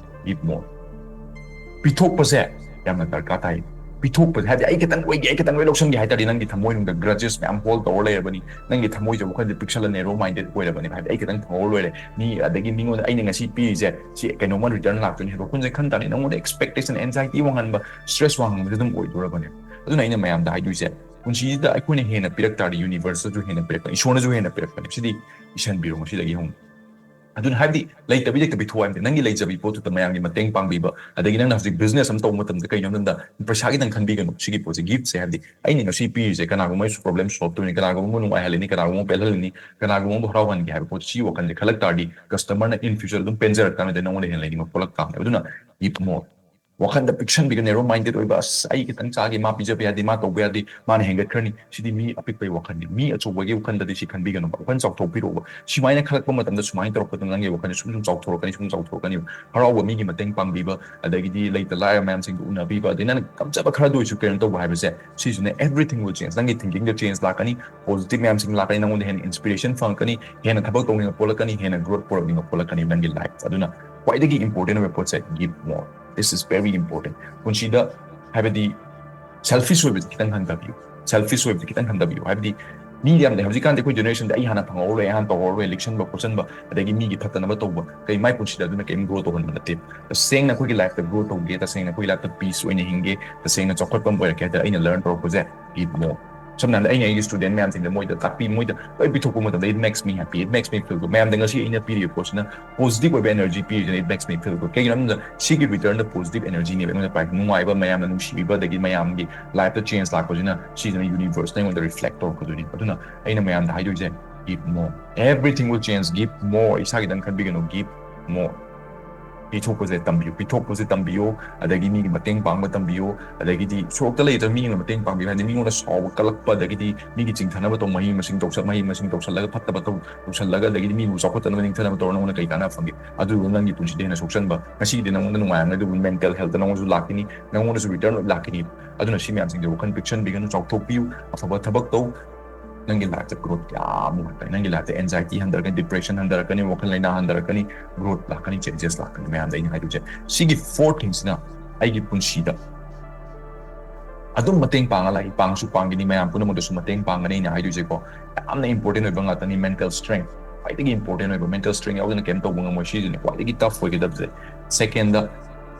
give more. ꯄꯤꯊꯣꯛꯄꯁꯦ ꯌꯥꯝꯅ ꯗꯔꯀꯥꯔ ꯇꯥꯏ꯫ ꯄꯤꯊꯣꯛꯄꯁꯦ ꯍꯥꯏꯕꯗꯤ ꯑꯩ ꯈꯤꯇꯪ ꯑꯣꯏꯒꯦ, ꯑꯩ ꯈꯤꯇꯪ ꯂꯣꯏ ꯂꯧꯁꯟꯒꯦ ꯍꯥꯏ ꯇꯥꯔꯗꯤ ꯅꯪꯒꯤ ꯊꯃꯣꯏꯅꯨꯡꯗ grudges ꯃꯌꯥꯝ hold ꯇꯧꯔ ꯂꯩꯔꯕꯅꯤ꯫ ꯅꯪꯒꯤ ꯊꯃꯣꯏꯁꯦ ꯋꯥꯈꯜꯁꯦ ꯄꯤꯛꯁꯜꯂ narrow minded ꯑꯣꯏꯔꯕꯅꯤ꯫ ꯍꯥꯏꯕꯗꯤ ꯑꯩ ꯈꯤꯇꯪ ꯐꯪꯍꯧꯔ ꯂꯣꯏꯔꯦ, ꯃꯤ ꯑꯗꯒꯤ ꯃꯤꯉꯣꯟꯗ ꯑꯩꯅ ꯉꯁꯤ ꯄꯤꯔꯤꯁꯦ ꯁꯤ ꯀꯩꯅꯣꯝꯃ return ꯂꯥꯛꯇꯣꯏꯅꯤ ꯍꯥꯏꯕ ꯋꯥꯈꯜꯁꯦ ꯈꯟ ꯇꯥꯔꯗꯤ ꯅꯪꯉꯣꯟꯗ expectation, anxiety ꯋꯥꯡꯍꯟꯕ, stress ꯋꯥꯡꯍꯟꯕꯁꯦ ꯑꯗꯨꯝ ꯑꯣꯏꯗꯣꯔꯕꯅꯦ꯫ ꯑꯗꯨꯅ ꯑꯩꯅ ꯃꯌꯥꯝꯗ ꯍꯥꯏꯗꯣꯏꯁꯦ, ꯄꯨꯟꯁꯤꯁꯤꯗ ꯑꯩꯈꯣꯏꯅ ꯍꯦꯟꯅ ꯄꯤꯔꯛ ꯇꯥꯔꯗꯤ universeꯇꯁꯨ ꯍꯦꯟꯅ ꯄꯤꯔꯛꯄꯅꯤ, ꯏꯁꯣꯔꯅꯁꯨ ꯍꯦꯟꯅ ꯄꯤꯔꯛꯄꯅꯤ꯫ ꯁꯤꯗꯤ ꯏꯁꯟꯕꯤꯔꯣ ꯉꯁꯤꯗꯒꯤ ꯍꯧꯅ꯫ ꯑꯗꯨꯅ ꯍꯥꯏꯕꯗꯤ ꯂꯩꯇꯕꯤ ꯂꯩꯇꯕꯤ ꯊꯣꯛꯑꯣ ꯍꯥꯏꯕꯗꯤ ꯅꯪꯒꯤ ꯂꯩꯖꯕꯤ ꯄꯣꯠꯇꯨꯗ ꯃꯌꯥꯝꯒꯤ ꯃꯇꯦꯡ ꯄꯥꯡꯕꯤꯕ, ꯑꯗꯒꯤ ꯅꯪꯅ ꯍꯧꯖꯤꯛ business ꯑꯃ ꯇꯧꯕ ꯃꯇꯝꯗ ꯀꯩꯅꯣ ꯍꯥꯏꯕꯗ ꯄꯩꯁꯥꯒꯤꯗꯪ ꯈꯟꯕꯤꯒꯅꯨ꯫ ꯁꯤꯒꯤ ꯄꯣꯠꯁꯦ, giftꯁꯦ, ꯍꯥꯏꯕꯗꯤ ꯑꯩꯅ ꯉꯁꯤ ꯄꯤꯔꯤꯁꯦ ꯀꯅꯥꯒꯨꯝꯕ ꯑꯃꯒꯤ problem solve ꯇꯧꯅꯤ, ꯀꯅꯥꯒꯨꯝꯕ ꯑꯃ ꯅꯨꯡꯉꯥꯏꯍꯜꯂꯅꯤ, ꯀꯅꯥꯒꯨꯝꯕ ꯑꯃ ꯄꯦꯜꯍꯜꯂꯅꯤ, ꯀꯅꯥꯒꯨꯝꯕ ꯑꯃ ꯍꯔꯥꯎꯍꯟꯒꯦ ꯍꯥꯏꯕ ꯄꯣꯠꯁꯤ ꯋꯥꯈꯜꯁꯦ ꯈꯜꯂꯛ ꯇꯥꯔꯗꯤ customerꯅ in future ꯑꯗꯨꯝ ꯄꯦꯟꯖꯔꯛ ꯇꯥꯔꯗꯤ ꯅꯪꯉꯣꯟꯗ ꯍꯦꯟꯅ ꯂꯩꯅꯤꯡꯕ ꯄꯣꯛꯂꯛ ꯇꯥꯕꯅꯦ꯫ ꯑꯗꯨꯅ give more꯫ ꯋꯥꯈꯟꯗ ꯄꯤꯛꯁꯟꯕꯤꯒ narrow minded ꯑꯣꯏꯕ, "ꯑꯁ, ꯑꯩ ꯈꯤꯇꯪ ꯆꯥꯒꯦ, ꯃꯥ ꯄꯤꯖꯕ ꯌꯥꯗꯦ, ꯃꯥ ꯇꯧꯕ ꯌꯥꯗꯦ, ꯃꯥꯅ ꯍꯦꯟꯒꯠꯈ꯭ꯔꯅꯤ", ꯁꯤꯗꯤ ꯃꯤ ꯑꯄꯤꯛꯄꯒꯤ ꯋꯥꯈꯜꯅꯤ꯫ ꯃꯤ ꯑꯆꯧꯕꯒꯤ ꯋꯥꯈꯜꯗꯗꯤ ꯁꯤ ꯈꯟꯕꯤꯒꯅꯨ꯫ ꯋꯥꯈꯜ ꯆꯥꯎꯊꯣꯛꯄꯤꯔꯛꯑꯣꯕ꯫ ꯁꯨꯃꯥꯏꯅ ꯈꯜꯂꯛꯄ ꯃꯇꯝꯗ ꯁꯨꯃꯥꯏꯅ ꯇꯧꯔꯛꯄꯗ ꯅꯪꯒꯤ ꯋꯥꯈꯜꯁꯦ ꯁꯨꯝ ꯁꯨꯝ ꯆꯥꯎꯊꯣꯔꯛꯀꯅꯤ, ꯁꯨꯝ ꯆꯥꯎꯊꯣꯔꯛꯀꯅꯤ꯫ ꯍꯔꯥꯎꯕ, ꯃꯤꯒꯤ ꯃꯇꯦꯡ ꯄꯥꯡꯕꯤꯕ, ꯑꯗꯒꯤꯗꯤ ꯂꯩꯇ ꯂꯥꯏꯔ ꯃꯌꯥꯝꯁꯤꯡꯗꯨ ꯎꯅꯕꯤꯕ, ꯑꯗꯩ ꯅꯪꯅ ꯉꯝꯖꯕ ꯈꯔꯗ ꯑꯣꯏꯁꯨ ꯀꯩꯅꯣ ꯇꯧꯕ ꯍꯥꯏꯕꯁꯦ, ꯁꯤꯁꯤꯅ everything will change꯫ ꯅꯪꯒꯤ thinkingꯗ change ꯂꯥꯛꯀꯅꯤ, positive ꯃꯌꯥꯝꯁꯤꯡ ꯂꯥꯛꯀꯅꯤ, ꯅꯪꯉꯣꯟꯗ ꯍꯦꯟꯅ inspiration ꯐꯪꯉꯛꯀꯅꯤ, ꯍꯦꯟꯅ ꯊꯕꯛ ꯇꯧꯅꯤꯡꯕ ꯄꯣꯛꯂꯛꯀꯅꯤ, ꯍꯦꯟꯅ growth ꯄꯨꯔꯛꯅꯤꯡꯕ ꯄꯣꯛꯂꯛꯀꯅꯤ ꯅꯪꯒꯤ life꯫ ꯑꯗꯨꯅ ꯈ꯭ꯋꯥꯏꯗꯒꯤ important ꯑꯣꯏꯕ ꯄꯣꯠꯁꯦ, give more꯫ This is very important꯫ ꯄꯨꯟꯁꯤꯗ ꯍꯥꯏꯕꯗꯤ selfish ꯑꯣꯏꯕꯁꯦ ꯈꯤꯇꯪ ꯍꯟꯊꯕꯤꯌꯨ꯫ Selfish ꯑꯣꯏꯕꯁꯦ ꯈꯤꯇꯪ ꯍꯟꯊꯕꯤꯌꯨ꯫ ꯍꯥꯏꯕꯗꯤ ꯃꯤ ꯌꯥꯝ ꯂꯩ ꯍꯧꯖꯤꯛꯀꯥꯟꯗꯤ ꯑꯩꯈꯣꯏ generationꯗ "ꯑꯩ ꯍꯥꯟꯅ ꯐꯪꯍꯧꯔꯣꯏ, ꯑꯩ ꯍꯥꯟꯅ ꯇꯧꯍꯧꯔꯣꯏ", ꯂꯤꯛꯁꯟꯕ ꯈꯣꯠꯆꯟꯕ, ꯑꯗꯒꯤ ꯃꯤꯒꯤ ꯐꯠꯇꯅꯕ ꯇꯧꯕ, ꯀꯩ ꯃꯥꯏ ꯄꯨꯟꯁꯤꯗ ꯑꯗꯨꯅ ꯀꯩꯝ grow ꯇꯧꯍꯟꯕ ꯅꯠꯇꯦ꯫ ꯇꯁꯦꯡꯅ ꯑꯩꯈꯣꯏꯒꯤ lifeꯇ grow ꯇꯧꯒꯦ, ꯇꯁꯦꯡꯅ ꯑꯩꯈꯣꯏꯒꯤ lifeꯇ peace ꯑꯣꯏꯅ ꯍꯤꯡꯒꯦ, ꯇꯁꯦꯡꯅ ꯆꯥꯎꯈꯠꯄ ꯑꯃ ꯑꯣꯏꯔꯛꯀꯦ ꯍꯥꯏ ꯇꯥꯔꯗꯤ ꯑꯩꯅ learn ꯇꯧꯔꯛꯄꯁꯦ, give more꯫ ꯁꯝꯅ ꯍꯥꯏꯔꯕꯗ ꯑꯩꯅ ꯑꯩꯒꯤ student ꯃꯌꯥꯝꯁꯤꯡꯗ ꯃꯣꯏꯗ ꯇꯥꯛꯄꯤ, ꯃꯣꯏꯗ ꯂꯣꯏ ꯄꯤꯊꯣꯛꯄ ꯃꯇꯝꯗ it makes me happy, it makes me feel good꯫ ꯃꯌꯥꯝꯗ ꯉꯁꯤ ꯑꯩꯅ ꯄꯤꯔꯤꯕ ꯄꯣꯠꯁꯤꯅ positive ꯑꯣꯏꯕ energy ꯄꯤꯔꯤꯁꯤꯅ it makes me feel good꯫ ꯀꯩꯒꯤꯅꯣ ꯍꯥꯏꯕꯗ ꯁꯤꯒꯤ returnꯗ positive energyꯅꯦꯕ ꯑꯩꯉꯣꯟꯗ ꯄꯥꯏ꯫ ꯅꯨꯡꯉꯥꯏꯕ, ꯃꯌꯥꯝꯅ ꯅꯨꯡꯁꯤꯕꯤꯕ, ꯑꯗꯒꯤ ꯃꯌꯥꯝꯒꯤ lifeꯇ change ꯂꯥꯛꯄꯁꯤꯅ ꯁꯤꯁꯤꯅ universeꯅ ꯑꯩꯉꯣꯟꯗ reflect ꯇꯧꯔꯛꯄꯗꯨꯅꯤ꯫ ꯑꯗꯨꯅ ꯑꯩꯅ ꯃꯌꯥꯝꯗ ꯍꯥꯏꯗꯣꯏꯁꯦ, give more꯫ Everything will change, give more꯫ ꯏꯁꯥꯒꯤꯗꯪ ꯈꯟꯕꯤꯒꯅꯨ, give more꯫ ꯄꯤꯊꯣꯛꯄꯁꯦ ꯇꯝꯕꯤꯌꯨ, ꯄꯤꯊꯣꯛꯄꯁꯦ ꯇꯝꯕꯤꯌꯨ, ꯑꯗꯒꯤ ꯃꯤꯒꯤ ꯃꯇꯦꯡ ꯄꯥꯡꯕ ꯇꯝꯕꯤꯌꯨ, ꯑꯗꯒꯤꯗꯤ ꯁꯣꯔꯣꯛꯇ ꯂꯩꯕ ꯃꯤ ꯑꯃ ꯃꯇꯦꯡ ꯄꯥꯡꯕꯤꯌꯨ ꯍꯥꯏꯗꯤ ꯃꯤꯉꯣꯟꯗ ꯁꯥꯎꯕ ꯀꯜꯂꯛꯄ, ꯑꯗꯒꯤꯗꯤ ꯃꯤꯒꯤ ꯆꯤꯡꯊꯅꯕ ꯇꯧ, ꯃꯍꯩ ꯃꯁꯤꯡ ꯇꯧꯁꯜ ꯃꯍꯩ ꯃꯁꯤꯡ ꯇꯧꯁꯜꯂꯒ ꯐꯠꯇꯕ ꯇꯧ ꯇꯧꯁꯜꯂꯒ, ꯑꯗꯒꯤꯗꯤ ꯃꯤꯕꯨ ꯆꯥꯎꯈꯠꯇꯅꯕ ꯅꯤꯡꯊꯅꯕ ꯇꯧꯔ ꯅꯪꯉꯣꯟꯗ ꯀꯩ ꯀꯥꯟꯅꯕ ꯐꯪꯒꯦ? ꯑꯗꯨꯗꯨꯅ ꯅꯪꯒꯤ ꯄꯨꯟꯁꯤꯗ ꯍꯦꯟꯅ ꯁꯣꯛꯆꯟꯕ, ꯉꯁꯤꯗꯤ ꯅꯪꯉꯣꯟꯗ ꯅꯨꯡꯉꯥꯏꯔꯝꯒꯅꯤ, ꯑꯗꯨꯕꯨ ꯃꯦꯟꯇꯦꯜ ꯍꯦꯜꯇ ꯅꯪꯉꯣꯟꯗꯁꯨ ꯂꯥꯛꯈꯤꯅꯤ, ꯅꯪꯉꯣꯟꯗꯁꯨ ꯔꯤꯇꯔꯟ ꯂꯣꯏ ꯂꯥꯛꯈꯤꯅꯤ꯫ ꯑꯗꯨꯅ ꯁꯤ ꯃꯌꯥꯝꯁꯤꯡꯁꯦ ꯋꯥꯈꯜ ꯄꯤꯛꯁꯟꯕꯤꯒꯅꯨ, ꯆꯥꯎꯊꯣꯛꯄꯤꯌꯨ, ꯑꯐꯕ ꯊꯕꯛ ꯇꯧ꯫ ꯅꯪꯒꯤ ꯂꯥꯏꯐꯇ ꯒ꯭ꯔꯣꯠ ꯀꯌꯥ ꯑꯃ ꯂꯥꯛꯀꯅꯤ꯫ ꯅꯪꯒꯤ ꯂꯥꯏꯐꯇ ꯑꯦꯟꯖꯥꯏꯇꯤ ꯍꯟꯊꯔꯛꯀꯅꯤ, ꯗꯤꯄ꯭ꯔꯦꯁꯟ ꯍꯟꯊꯔꯛꯀꯅꯤ, ꯋꯥꯈꯜ ꯂꯩꯅꯥ ꯍꯟꯊꯔꯛꯀꯅꯤ, ꯒ꯭ꯔꯣꯠ ꯂꯥꯛꯀꯅꯤ, ꯆꯦꯟꯖꯦꯁ ꯂꯥꯛꯀꯅꯤ꯫ ꯃꯌꯥꯝꯗ ꯑꯩꯅ ꯍꯥꯏꯗꯣꯏꯁꯦ ꯁꯤꯒꯤ ꯐꯣꯔ ꯊꯤꯡꯁꯤꯅ ꯑꯩꯒꯤ ꯄꯨꯟꯁꯤꯗ ꯑꯗꯨꯝ ꯃꯇꯦꯡ ꯄꯥꯡꯉ ꯂꯥꯛꯏ, ꯄꯥꯡꯁꯨ ꯄꯥꯡꯒꯅꯤ, ꯃꯌꯥꯝ ꯄꯨꯝꯅꯃꯛꯇꯁꯨ ꯃꯇꯦꯡ ꯄꯥꯡꯒꯅꯤ꯫ ꯑꯩꯅ ꯍꯥꯏꯗꯣꯏꯁꯦꯀꯣ, ꯌꯥꯝꯅ ꯏꯝꯄꯣꯔꯇꯦꯟ ꯑꯣꯏꯕ ꯉꯥꯛꯇꯅꯤ꯫ ꯃꯦꯟꯇꯦꯜ ꯁ꯭ꯇꯔꯦꯡ, ꯈ꯭ꯋꯥꯏꯗꯒꯤ ꯏꯝꯄꯣꯔꯇꯦꯟ ꯑꯣꯏꯕ, ꯃꯦꯟꯇꯦꯜ ꯁ꯭ꯇꯔꯦꯡ ꯌꯥꯎꯗꯅ ꯀꯩꯝ ꯇꯧꯕ ꯉꯝꯃꯣꯏ꯫ ꯁꯤꯁꯤꯅꯦ ꯈ꯭ꯋꯥꯏꯗꯒꯤ ꯇꯐ ꯑꯣꯏꯒꯗꯕꯁꯦ꯫ Second,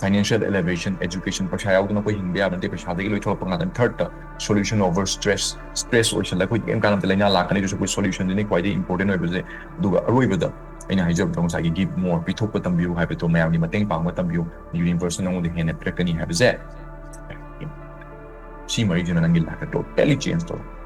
financial elevation, education. ꯄꯩꯁꯥ ꯌꯥꯎꯗꯅ ꯑꯩꯈꯣꯏ ꯍꯤꯡꯕ ꯌꯥꯕ ꯅꯠꯇꯦ, ꯄꯩꯁꯥꯗꯒꯤ ꯂꯣꯏ ꯊꯣꯛꯂꯛꯄ ꯉꯥꯛꯇꯅꯤ꯫ ꯊꯥꯔꯗꯇ, ꯁꯣꯂꯨꯁꯟ ꯑꯣꯚꯔ ꯁ꯭ꯇꯔꯦꯁ꯫ ꯁ꯭ꯇꯔꯦꯁ ꯑꯣꯏꯁꯜꯂꯒ ꯑꯩꯈꯣꯏ ꯀꯩꯝ ꯀꯥꯟꯅꯕ ꯂꯥꯏꯅꯥ ꯂꯥꯛꯀꯅꯤ, ꯑꯗꯨꯁꯨ ꯑꯩꯈꯣꯏ ꯁꯣꯂꯨꯁꯟꯗꯨꯅꯤ ꯈ꯭ꯋꯥꯏꯗꯒꯤ ꯏꯝꯄꯣꯔꯇꯦꯟ ꯑꯣꯏꯕꯁꯦ꯫ ꯑꯗꯨꯒ ꯑꯔꯣꯏꯕꯗ ꯑꯩꯅ ꯍꯥꯏꯖꯕꯗꯣ ꯉꯁꯥꯏꯒꯤ give more, ꯄꯤꯊꯣꯛꯄ ꯇꯝꯕꯤꯌꯨ ꯍꯥꯏꯕꯗꯣ, ꯃꯌꯥꯝꯒꯤ ꯃꯇꯦꯡ ꯄꯥꯡꯕ ꯇꯝꯕꯤꯌꯨ, ꯌꯨꯅꯤꯚꯔꯁꯅ ꯅꯉꯣꯟꯗ ꯍꯦꯟꯅ ꯄꯤꯔꯛꯀꯅꯤ ꯍꯥꯏꯕꯁꯦ꯫ ꯁꯤ ꯃꯔꯤꯁꯤꯅ ꯅꯪꯒꯤ ꯂꯥꯏꯐꯇ ꯇꯣꯇꯦꯂꯤ ꯆꯦꯟꯖ ꯇꯧꯔꯛꯀꯅꯤ꯫